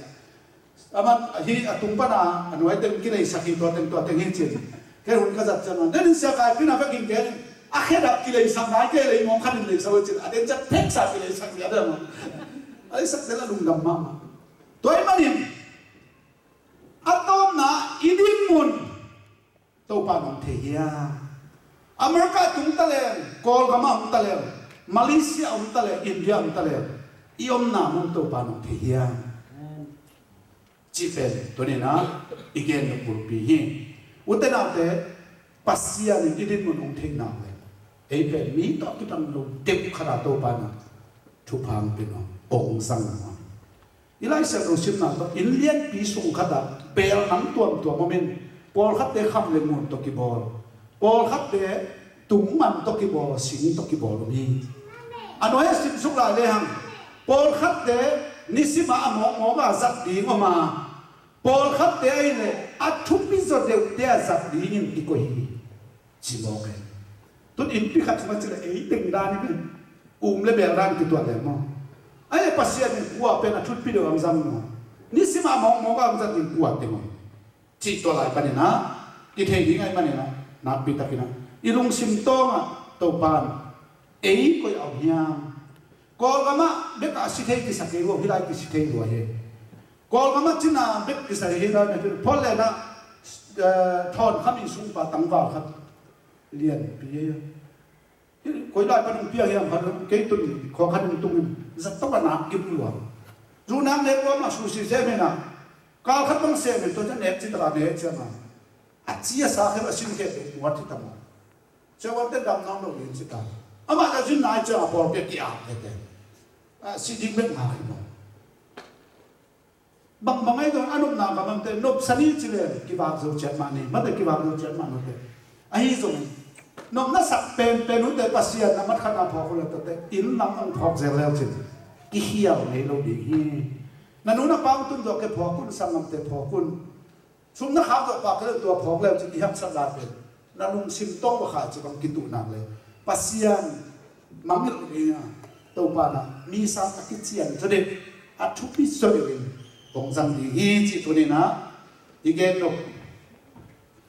Amah hi a tung pana a nuai teng kileisak hi tua teng tua teng hi cin. Ken hun ka zat cianga denin sia kaipi na vekin ken a khedap kileisak nai kei lei mawng khanin leisak uh cin a den ciat pheksa kileisak zia deuh maw. A leisak zel a lungdam mahmah. Tua ih manin a tawpna i dinmun Topa nong thei hiam? America tung taleng, Kawlgam a om taleng, Malaysia om taleng, India om taleng, i omna mun Topa nong thei hiam? Cih pen tuninah i gen nop bulpi hi. Ute naute, Pasian in i dinmun hong theih nak le ei pen mi tawh kidang lo deuh khatah Topa na thupha hong pia nuam, hong zang nuam. I Lai Siangtho simna tawh inn lianpi sung khatah beel nam tuamtuam om in, pawlkhatte kham le ngun tawh kibawl, pawlkhatte tungman tawh kibawl, sing tawh kibawl om hi. A nuai a simsuk lai lehang pawlkhatte nisimah a mawkmawk a zat ding om a, pawlkhatte ahih leh a thupi zaw deuhte a zat dingin kikoih hi. Ci mawk e. Tun innpi khat sungah ci le ei teng dan hi pen um le beel dan kituat le maw? Ahih leh Pasian in kua pen a thutpi deuh ang zang maw? Nisimah mawkmawk ang zat in kua teng maw? Cih tua lai paninah kithei ding ahih maninah nakpi takinah i lungsim tawngah Topan ei koih a om hiam? Kawlgamah bekah a si thei kisa kei uh, hih lai kisi thei lua hi. Kawlgamah cina bek kisa hi lai na pil phol lenah thawn kham in sungpa tangval khat lianpi hi. Koi lai pan hong piang hiam khat kei tun khua khat in tungin zat tawh a nak kim lua. Zuhnak nek lua mah susi sem hinah kal khat bang sem in tua cian nek citaka nek ciangah a ci a sa khem a sin khem muat hi ta maw? Siavuante damna om lo ding ci ta. Amah a zin nai ciangah pawlpi a ki-ap tete. A si ding bek ngak hi maw? Bangbang ahi zong a nopna ka mangte nopsa ni ci le kivak zo ciat mah ni, mate kivak zo ciat mah mate. Ahi zongin nopna sak penpen unte Pasian na mat khatna phawk un le tate inn lam ang phawk zel leu cin kikhial ngei lo ding hi. Na nu na pa ang tun zawh ke phawk un, sanggamte phawk un. Sum na khak zawh pah kei le tua phawk leu cin i haksat lai pen na lungsim tawng va khai ci bang kituh nak le Pasian mangngilh ding a, Topa na mi sang a kician zaw deuh a thupi zaw deuh in hong zang ding hi cih tuninah i gen nop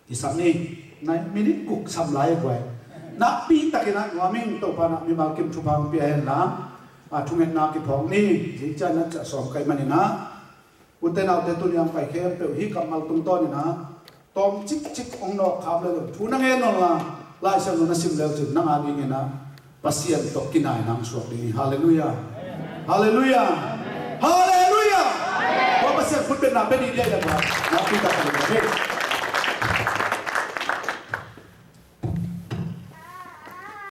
i sam ni. Nai minit guk sam lai a guai nakpi takinah nuam ing. Topa na mimal kim thupha hong pia hen la a thungetna kiphawk ni. Zing ciah nat ciah sawm kai maninah Ute naute tuni ang pai khempeuh hih kammal tungtawninah tawm cikcik hong nawk kham le lo thu na ngen nawn la Lai Siangtho na sim leu cin nang a dinginah Pasian tawh kinai nang suak ding hi. Halleluiah. Halleluiah. Halleluiah. Tua Pasian khutbetna bia dih dia ia tua nakpi tak ka ding hi.